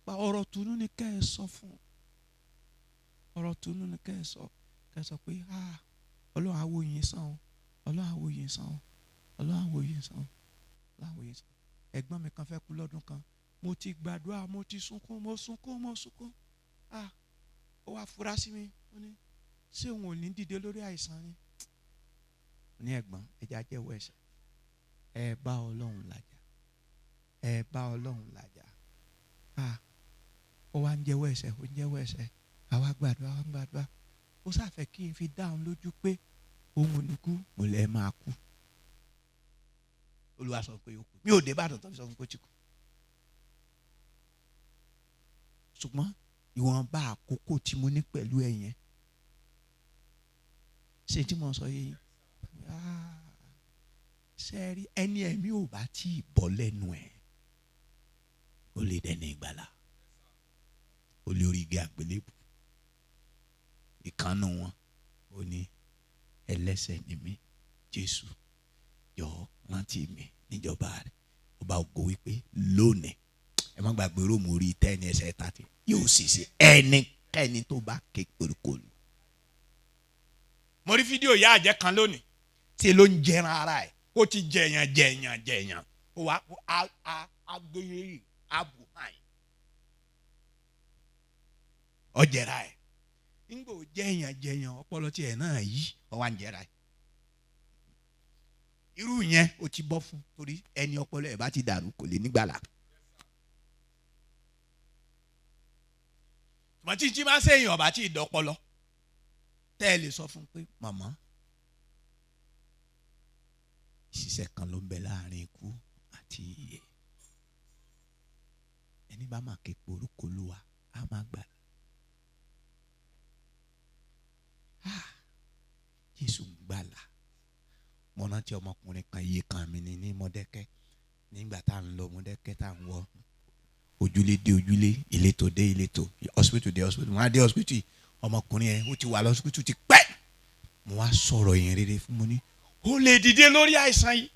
pa ọ̀rọ̀ tunu ni kẹ́ ẹ sọ fún ọ̀rọ̀ tunu ni kẹ́ ẹ sọ pé Ọlọ́run á wò yín sàn o Ọlọ́run á wò yín sàn o Ọlọ́run á wò yín sàn o Ọlọ́run á wò yín sàn. Ẹ̀gbọ́n mi kan fẹ́ kú lọ́dún kan mo ti gbàdúrà mo ti sunkún mo sunkún mo sunkún ó wá fura sí mi ó ní ṣé òun ò ní dìde lórí àìsàn ni. Ní ẹ̀gbọ́n ẹja jẹ́wọ́ ẹ̀ṣẹ̀ ẹ bá Ọlọ́run làjà ẹ bá Ọlọ́run làjà ó wá ń jẹ́wọ́ ẹ̀ṣẹ̀ ó ń jẹ́wọ́ ẹ̀ṣẹ̀ àwa gbàdúrà àwa gbàdúrà ó ṣàfẹ́ kí n fi dáhùn lójú pé òun ò ní kú mo lẹ́ máa kú. Olúwa sọ pé ó kú mi ò dé Ìbàdàn tó fi sọ fún pé ó ti kú. Ṣùgbọ́n ìwọ̀nba àkókò tí mo ní pẹ̀lú ẹ yẹn ṣé tí mo sọ yìí ṣe rí ẹni ẹ̀mí ò bá tí ì bọ́ lẹ́nu ẹ̀ ó lè dẹni ìgbàlà ó lè orí igi àgbélébù. Ìkànnù wọn ó ní, "Ẹlẹ́ṣẹ̀ ni mí, Jésù, jọ̀ọ́ rántí mi níjọba rẹ̀." Ọba ògo wípé, "Lónìí," ẹ má gbàgbé Róòmù orí 10 ẹsẹ̀ 30, "yóò sì ṣe, ẹnikẹ́ni tó bá ké orúkọ Olúwa." Mo rí fídíò ìyá àjẹ́ kan lónìí tí ló ń jẹran ara ẹ̀. Ó ti jẹyàn jẹyàn jẹyàn, ó wá a a agbóyè abù hàn ọ jẹra ẹ̀. Ńgbò jẹyàn jẹyàn, ọpọlọ tiẹ̀ náà yí, ọ wá ń jẹra ẹ̀. Irú yẹn, ó ti bọ́ fún, torí ẹni ọpọlọ ẹ̀ bá ti dàrú kò lè nígbàlà. Tùmọ̀ tí tí máa ń sèyàn ọba tí ì dọ́pọlọ, tẹ́ ẹ lè sọ fún pé, "Màmá, ìṣiṣẹ́ kan ló ń bẹ láàrin ikú àti ìyè. Ẹni bá máa ké pe orúkọ Olúwa á máa gbà. Jésù ń gbàlà." Mo rántí ọmọkùnrin kan, iye kan mi ní Mọ́dẹ́kẹ́, nígbà tá à ń lọ Mọ́dẹ́kẹ́, tá à ń wọ ojúlé dé ojúlé, ìletò dé ìletò, hospital dé hospital. Mo wá dé hospital, ọmọkùnrin yẹn, ó ti wà lọ́sibítù ti pẹ́. Mo wá sọ̀rọ̀ yẹn rere fún, mo ní ó lè dìde lórí àìsàn yìí.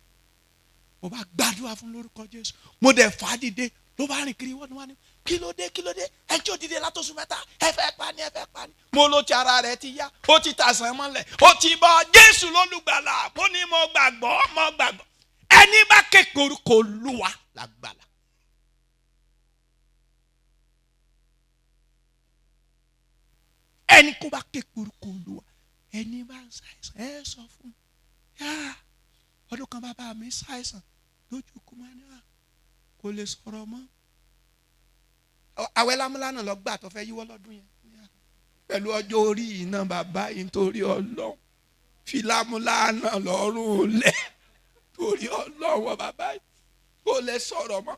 Mo bá gbàdúrà fún lórúkọ Jésù, mo dẹ̀ fà á dìde, ló bá rìn kiri. Wọ́n wá ní, "Kí ló dé? Kí ló dé? Ẹ tí ò dìde látọ̀sùn 3, ẹ fẹ́ pa ni, ẹ fẹ́ pa ni." Mo ló ti ara rẹ̀ ti yá, ó ti tàsán mọ́lẹ̀, ó ti bọ́ Jésù lólùgbàlà. Mo ní mo gbàgbọ́, mo gbàgbọ́, ẹni bá ké orúkọ Olúwa làgbàlà. Ẹni kó bá ké orúkọ Olúwa, ẹni bá ń ṣàìsàn, ẹ sọ fún yá. Ọdún kan, bàbá mi ṣàìsàn lójú kú, máa ní kò lè sọ̀rọ̀ mọ́. Àwẹ̀ lámúlánà lọ gbà tó fẹ́ yíwọ́ lọ́dún yẹn pẹ̀lú ọjọ́ orí iná bàbá yìí. Nítorí Ọlọ́run, fi lámúlánà lọ́rùn lẹ̀, torí Ọlọ́run, bàbá yìí kò lè sọ̀rọ̀ mọ́.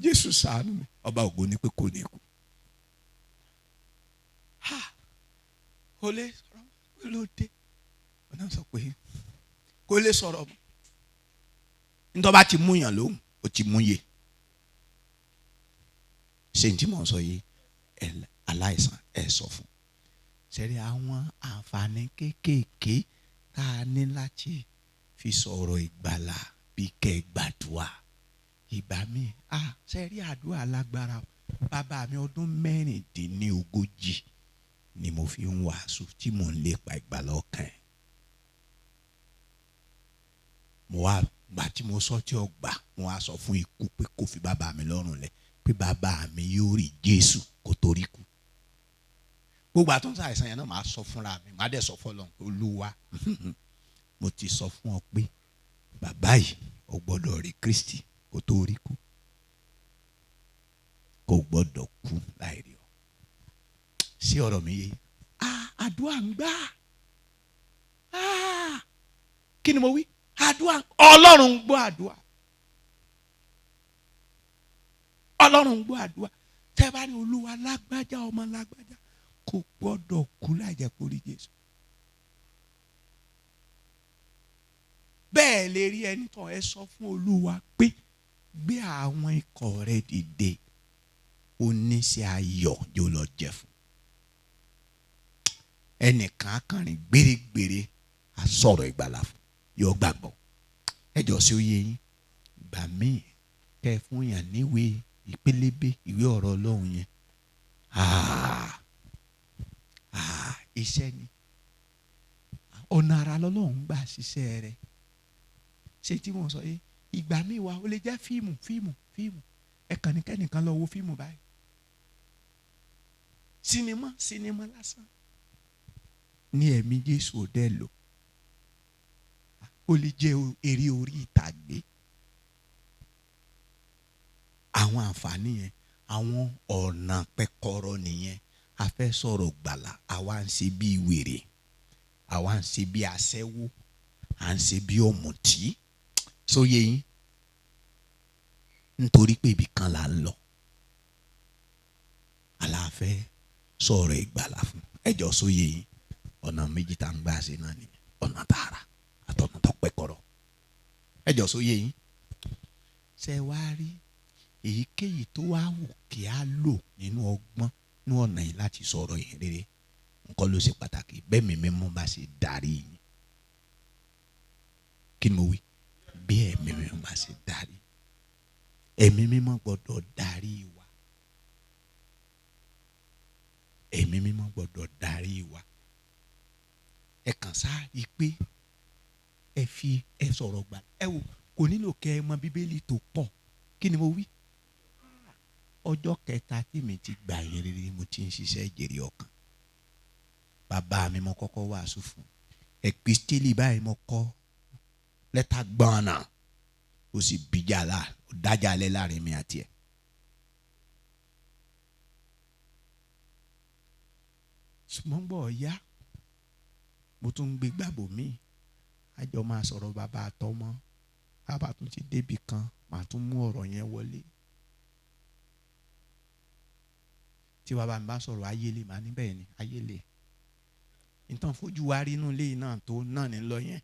Jésù ṣàánú mi. Ọba ògo ní pé kò ní kú, kò lè sọ̀rọ̀ mọ́. Kí ló dé? Ọ̀nà sọ pé kò lè sọ̀rọ̀ mọ́. Nítorí bá ti mú yàn lóhùn, ó ti mú yè. Ṣé n tí mò ń sọ yìí? Aláìsàn, ẹ sọ fún sẹ́rí àwọn àǹfààní kéékèèké tá a ní láti fi sọ̀rọ̀ ìgbàlà, bí kẹ́ gbàdúrà. Ìgbà míì, sẹ́rí àdúrà lágbára. Bàbá mi, ọdún 36 ni mo fi ń wàásù tí mò ń lépa ìgbàlà ọkàn ẹ̀. Mo wá gbà tí mo sọ tí ó gbà, mo wá sọ fún ikú pé kó fi bàbá mi lọ́rùn lẹ̀, pé bàbá mi yóò rí Jésù kó torí kú. Gbogbo àtúntò àìsàn yẹn náà, màá sọ fúnra mi, màá dẹ̀ sọ fọlọ́n, "Olúwa, mo ti sọ fún ọ pé bàbá yìí, ó gbọ́dọ̀ rí Kristi kó tó rí kú, kò gbọ́dọ̀ kú láì rí ọ." Sí ọ̀rọ̀ mi yé? Àdúrà ń gbà. Kí ni mo wí? Àdúrà, Ọlọ́run ń gbọ́ àdúrà. Ọlọ́run ń gbọ́ àdúrà. Tẹ́ bá ní, "Olúwa, lágbájá ọmọ lágbájá kò gbọ́dọ̀ kú láì jẹ́ kó rí Jésù." Bẹ́ẹ̀ lè rí ẹni tán, ẹ sọ fún Olúwa pé gbé àwọn ikọ̀ rẹ dìde, oníṣẹ́ ayọ̀ yóò lọ jẹ fún ẹnìkan akànrin gbèrègbèrè, á sọ̀rọ̀ ìgbàlà fún, yóò gbàgbọ́. Ẹjọ́ sí oyè yín. Ìgbà míì, kẹ́ ẹ fún yàn níwèé ìpélébé, ìwé ọ̀rọ̀ Ọlọ́run yẹn, iṣẹ́ ni. Ọ̀nà ara lọ́lọ́run gbà ṣiṣẹ́ rẹ̀. Ṣé tí wọ́n sọ yìí? Ìgbà míì wà, ó lè jẹ́ fíìmù, fíìmù, fíìmù. Ẹ kàn ní kẹ́nìkan lọ wo fíìmù báyìí, sinimá, sinimá lásán ní ẹ̀mí Jésù ò dẹ́ lò. Ó lè jẹ́ eré orí ìtàgé. Àwọn àǹfààní yẹn, àwọn ọ̀nà pẹ́kọ́rọ́ nìyẹn. A fẹ́ sọ̀rọ̀ gbàlà, àwa ń ṣe bí wèrè, àwa ń ṣe bí aṣẹ́wó, à ń ṣe bí ọ̀mùtí. Sóye yín? Nítorí pé ibì kan là ń lọ, aláfẹ́ sọ̀rọ̀ ìgbàlà fún ẹjọ́. Sóye yín? Ọ̀nà méjì tá à ń gbà ṣe náà ni ọ̀nà tààrà àtọ̀nà tó pẹ́kọ̀rọ̀. Ẹjọ́, sóye yín? Ṣe wá rí èyíkéyìí tó wá wù kí á lò nínú ọgbọ́n? Ní ọ̀nà yìí láti sọ̀rọ̀ yìí rere nǹkan ló ṣe pàtàkì. Bẹ́ẹ̀ mi mímọ́ bá ṣe darí yín. Kí ni mo wí? Bí ẹ̀mí mímọ́ bá ṣe darí. Ẹ̀mí mímọ́ gbọ́dọ̀ darí wa. Ẹ̀mí mímọ́ gbọ́dọ̀ darí wa. Ẹ kàn sáà rí pé ẹ fi ẹ sọ̀rọ̀ gbà. Ẹ wò, kò nílò kẹ́ ẹ mọ Bíbélì tó pọ̀. Kí ni mo wí? Ọjọ́ kẹta tí mi ti gbà yín rere mo ti ń ṣiṣẹ́ jèrè ọkàn. Bàbá mi mo kọ́kọ́ wàásù fún. Ẹ̀písítélì báyìí mo kọ́ lẹ́tà gbọ́nà. Ó sì bíjà là, ó dájà lẹ́ láàrin mi àti ẹ̀. Ṣùgbọ́n gbọ́ ọ̀yá, mo tún ń gbé gbàgbọ́ mi. A jọ máa sọ̀rọ̀ bàbá àtọmọ. Bàbá tún ti débi kan, màá tún mú ọ̀rọ̀ yẹn wọlé. Tí bàbá mi bá sọ̀rọ̀ ayélé, màá ní bẹ́ẹ̀ ni ayélé. Nǹkan fojú wa rí inú ilé náà tó náà ní lọ yẹn.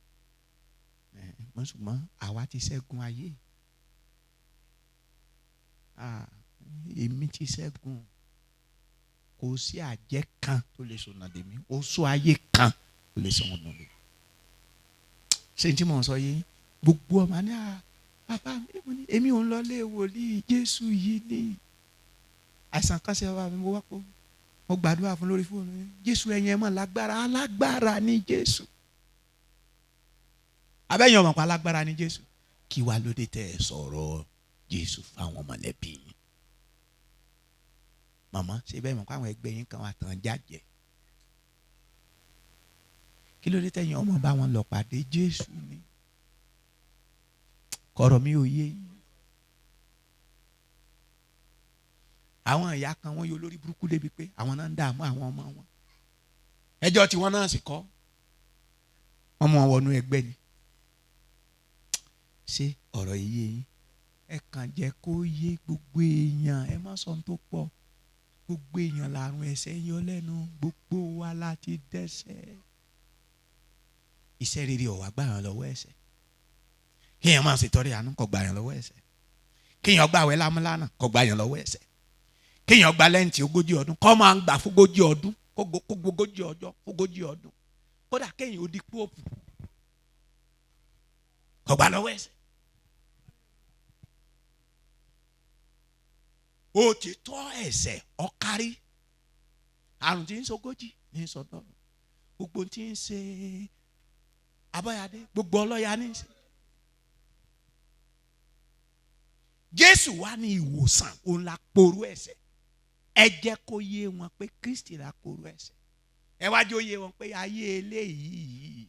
Mọ̀ ṣùgbọ́n àwa ti ṣẹ́gun ayé. Èmi ti ṣẹ́gun. Kò sí àjẹ́ kan tó lè sọ̀nà dè mí. Oṣó ayé kan tó lè sọ̀nà dè mí. Ṣé n tí mò ń sọ yìí? Gbogbo ọmọ ní à bàbá mi, èmi ò ń lọ lé wòlíì Jésù yìí ni. Àìsàn kan ṣe bàbá mi, mo wá pọ̀. Mo gbàdúrà fún lórí fóònù mi. Jésù ẹ̀yin ẹ̀ mọ̀ lágbára, alágbára ni Jésù. Abẹ́yẹn ọmọ pa alágbára ni Jésù. Kí wá lóde tẹ́ ẹ sọ̀rọ̀ Jésù fáwọn mọ̀lẹ́bí yín? Màmá ṣe bẹ́ẹ̀ mọ̀ pé àwọn ẹgbẹ́ yín kan wà tán jájẹ́. Kí ló dé tẹ̀yìn ọmọ bá wọn lọ pàdé Jésù ni? Kọ̀rọ̀ mi ò yé yín. Àwọn ìyá kan wọ́n yọ lórí burúkú débi pé àwọn náà ń dààmú àwọn ọmọ wọn. Ẹjọ́ tí wọ́n náà sì kọ́. Wọ́n mú wọn wọnú ẹgbẹ́ ni. Ṣé ọ̀rọ̀ yìí yé yín? Ẹ kàn jẹ́ kó yé gbogbo èèyàn. Ẹ má sọ ohun tó pọ̀. Gbogbo èèyàn làrùn ẹ̀ṣẹ̀ yọ lẹ́nu. Gbogbo wa láti dẹ́ṣẹ̀. Iṣẹ́ rere ò wá gbà yàn lọ́wọ́ ẹ̀ṣẹ̀. Kéèyàn máa ṣètọrẹ àánú kò gbà yàn lọ́wọ́ ẹ̀ṣẹ̀. Kéèyàn gbààwẹ̀ lámúlánà kò gbà yàn lọ́wọ́ ẹ̀ṣẹ̀. Kéèyàn gba lẹ́ǹtì 40 ọdún kó máa ń gbà fógójì ọdún, kó gbogójì ọjọ́ fógójì ọdún. Kódà kéèyàn ó di póòpù kò gbà lọ́wọ́ ẹ̀ṣẹ̀. Òtítọ́ ẹ̀ṣẹ̀ ọ̀kárí. Àrùn tí ń sogójì ní sọdọ́rùn. Gbogbo tí ń ṣe Abọ́yadé, gbogbo ọlọ́ya ní ṣe. Jésù wá ní ìwòsàn, òun la porú ẹ̀ṣẹ̀. Ẹ jẹ́ kó yé wọn pé Kristi la porú ẹ̀ṣẹ̀. Ẹ wá jẹ́ ó yé wọn pé ayé eléyìí,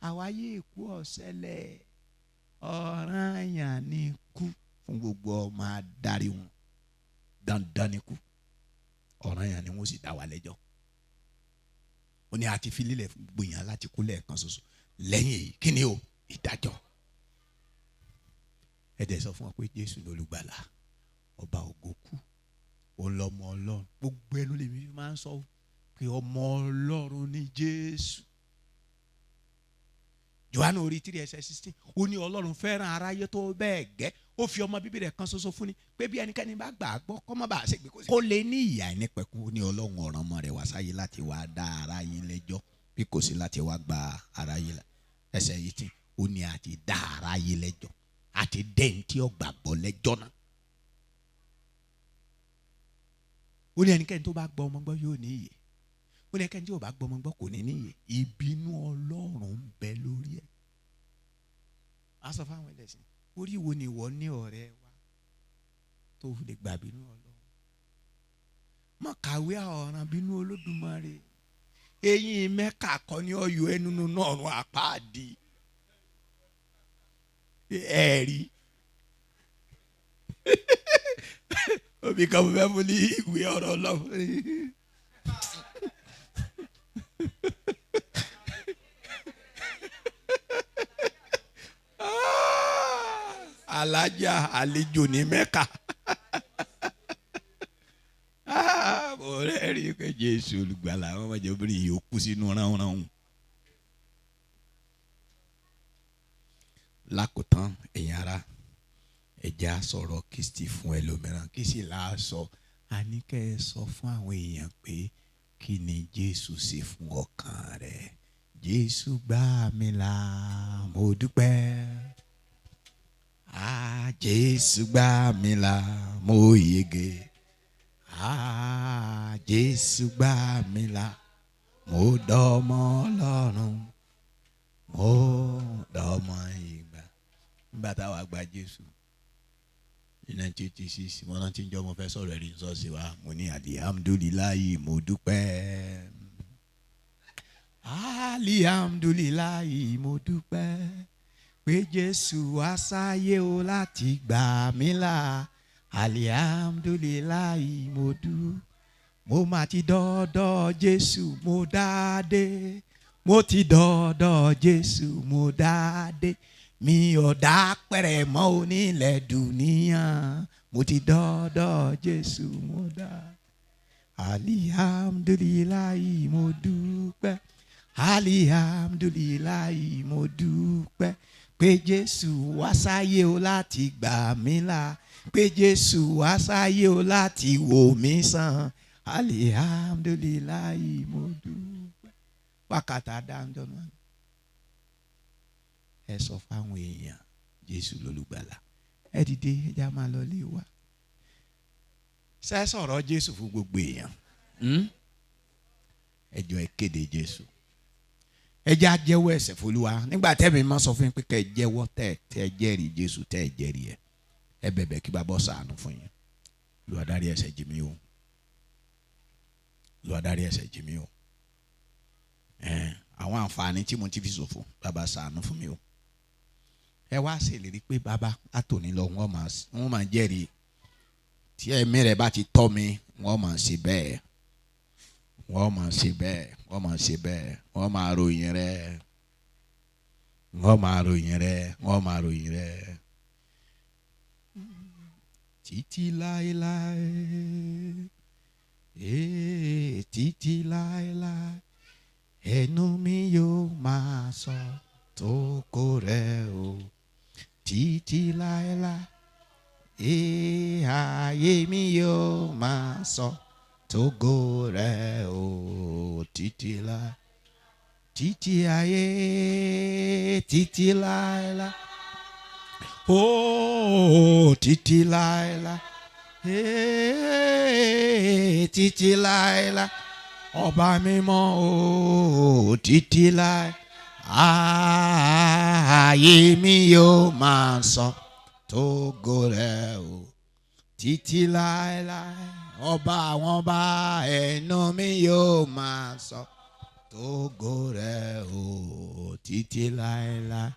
àwa ayé ikú ọ̀sẹ̀lẹ̀, ọ̀ranyàn ni kú fún gbogbo ọmọ adarí wọn. Dandan ni kú. Ọ̀ranyàn ni wọ́n sì dá wa lẹ́jọ́. Ó ní a ti fi lílẹ̀ fún gbogbo èèyàn láti kú lẹ́ẹ̀kan ṣoṣo. Lẹ́yìn èyí, kí ni o? Ìdájọ́. Ẹ dẹ̀ sọ fún wa pé Jésù lolùgbàlà, ọba ògo kú, òun lọmọ Ọlọ́run. Gbogbo ẹnu lèmi fi máa ń sọ pé ọmọ Ọlọ́run ni Jésù. Jòhánù orí 3:16, ó ní Ọlọ́run fẹ́ràn aráyé tó bẹ́ẹ̀ gẹ́, ó fi ọmọ bíbí rẹ̀ kan ṣoṣo fún ni pé bí ẹnikẹ́ni bá gbà á gbọ́ kó má bàa ṣègbé kó lè ní ìyè àìnípẹ̀kun. Ó ní Ọlọ́run ọ̀ràn ọmọ rẹ̀ wá sáyé láti wá dá aráyé lẹ́jọ́ bí kò sí láti wá gba aráyé là. Ẹsẹ̀ yìí tí ó ní àti dá aráyé lẹ́jọ́, àti dẹ́yìn tí ó gbàgbọ́ lẹ́jọ́ náà. Ó ní ẹnikẹ́ni tó bá gbọ́ ọmọ gbọ́ yóò ní ìyè. Ó ní ẹnikẹ́ni tí ò bá gbọ́ ọmọ gbọ́ kò ní ní ìyè. Ìbínú Ọlọ́run ń bẹ lórí ẹ̀. A sọ fáwọn ẹlẹ́sìn, orí wo ni ìwọ ní ọ̀rẹ́ wa tó lè gbà bínú Ọlọ́run? Má kàwé ọ̀ràn bínú Olódùmarè. Eyín Mẹ́kà kọ́ ní ọyọ ẹnu nínú ọ̀run àpáàdì. Ẹ̀rí. Omi kan mo fẹ́ fún ní ìwé ọ̀rọ̀ Ọlọ́run. Alájà àlejò ní Mẹ́kà. Mo rẹ́rìí pé Jésù olùgbàlà àwọn ọmọdé obìnrin yìí ó kú sínú ránran. Lákòótán ẹ̀yin ará, ẹ jẹ́ á sọ̀rọ̀ Kristi fún ẹlòmíràn. Kí sì là á sọ? Àní kẹ́ ẹ sọ fún àwọn èèyàn pé kí ni Jésù ṣe fún ọkàn rẹ. Jésù gbà mí là, mo dúpẹ́. Ah, Jésù gbà mí là, mo yege. Ah, Jésù gbà mí là, mo dọmọ Ọlọ́run, mo dọmọ ìgbà. Nígbà táwa gba Jésù ní 1986, mo rántí njọ́ mo fẹ́ sọ̀rọ̀ ẹ̀rí ṣọ́ọ̀ṣì wa, mo ní alihamudulilayi, mo dúpẹ́. Alihamudulilayi, mo dúpẹ́ pé Jésù wá sáyé o láti gbà mí là. Alihamudulilayi, mo dúpẹ́. Mo mà ti dọ́dọ̀ Jésù, mo dáadé. Mo ti dọ́dọ̀ Jésù, mo dáadé. Mi ò dá pẹ̀rẹ̀ mọ́ onílẹ̀ dùníyàn. Mo ti dọ́dọ̀ Jésù, mo dá. Alihamudulilayi, mo dúpẹ́. Alihamudulilayi, mo dúpẹ́ pé Jésù wá sáyé o láti gbà mí là, pé Jésù wá sáyé o láti wò mí sàn. Alihamudulilayi, mo dúpẹ́. Wákàtí adájọ́ náà, ẹ sọ fáwọn èèyàn Jésù lólùgbàlà. Ẹ dìde, ẹ já máa lọ lé wa. Ṣe sọ̀rọ̀ Jésù fún gbogbo èèyàn. Ẹ jọ̀ọ́, ẹ kéde Jésù. Ẹ jẹ́ á jẹ́wọ́ ẹ̀ṣẹ̀ f'Olúwa. Nígbà tẹ́mi máa sọ fún yín pé kẹ́ ẹ jẹ́wọ́, tẹ́ ẹ jẹ́rìí Jésù, tẹ́ ẹ jẹ́rìí ẹ, ẹ bẹ̀bẹ̀ kí Bàbá ṣàánú fún yín. Olúwa, dárí ẹ̀ṣẹ̀ jì mí o. Olúwa, dárí ẹ̀ṣẹ̀ jì mí o. Àwọn àǹfààní tí mo ti fi ṣòfò, Bàbá, ṣàánú fún mi o. Ẹ wá ṣèlérí pé, Bàbá, látòní lọ, wọ́n máa jẹ́rìí. Tí ẹ̀mí rẹ̀ bá ti tọ́ mi, wọ́n máa ṣe bẹ́ẹ̀, wọ́n máa ṣe bẹ́ẹ̀, wọ́n máa ṣe bẹ́ẹ̀. Wọ́n máa ròyìn rẹ̀, wọ́n máa ròyìn rẹ̀, wọ́n máa ròyìn rẹ̀ títí láéláé. Ee, títí láéláé, ẹnu mi yóò máa sọ tógo rẹ̀ o. Títí láéláé, ee, ayé mi yóò máa sọ tógo rẹ̀ o. Títí láé, títí ayé, títí láéláé o, títí láéláé, ee, títí láéláé, ọba mímọ́ o, títí láé, ayé mi yóò máa sọ tógo rẹ̀ o. Títí láéláé, ọba àwọn ọba, ẹnu mi yóò máa sọ tógo rẹ̀ o. Títí láéláé.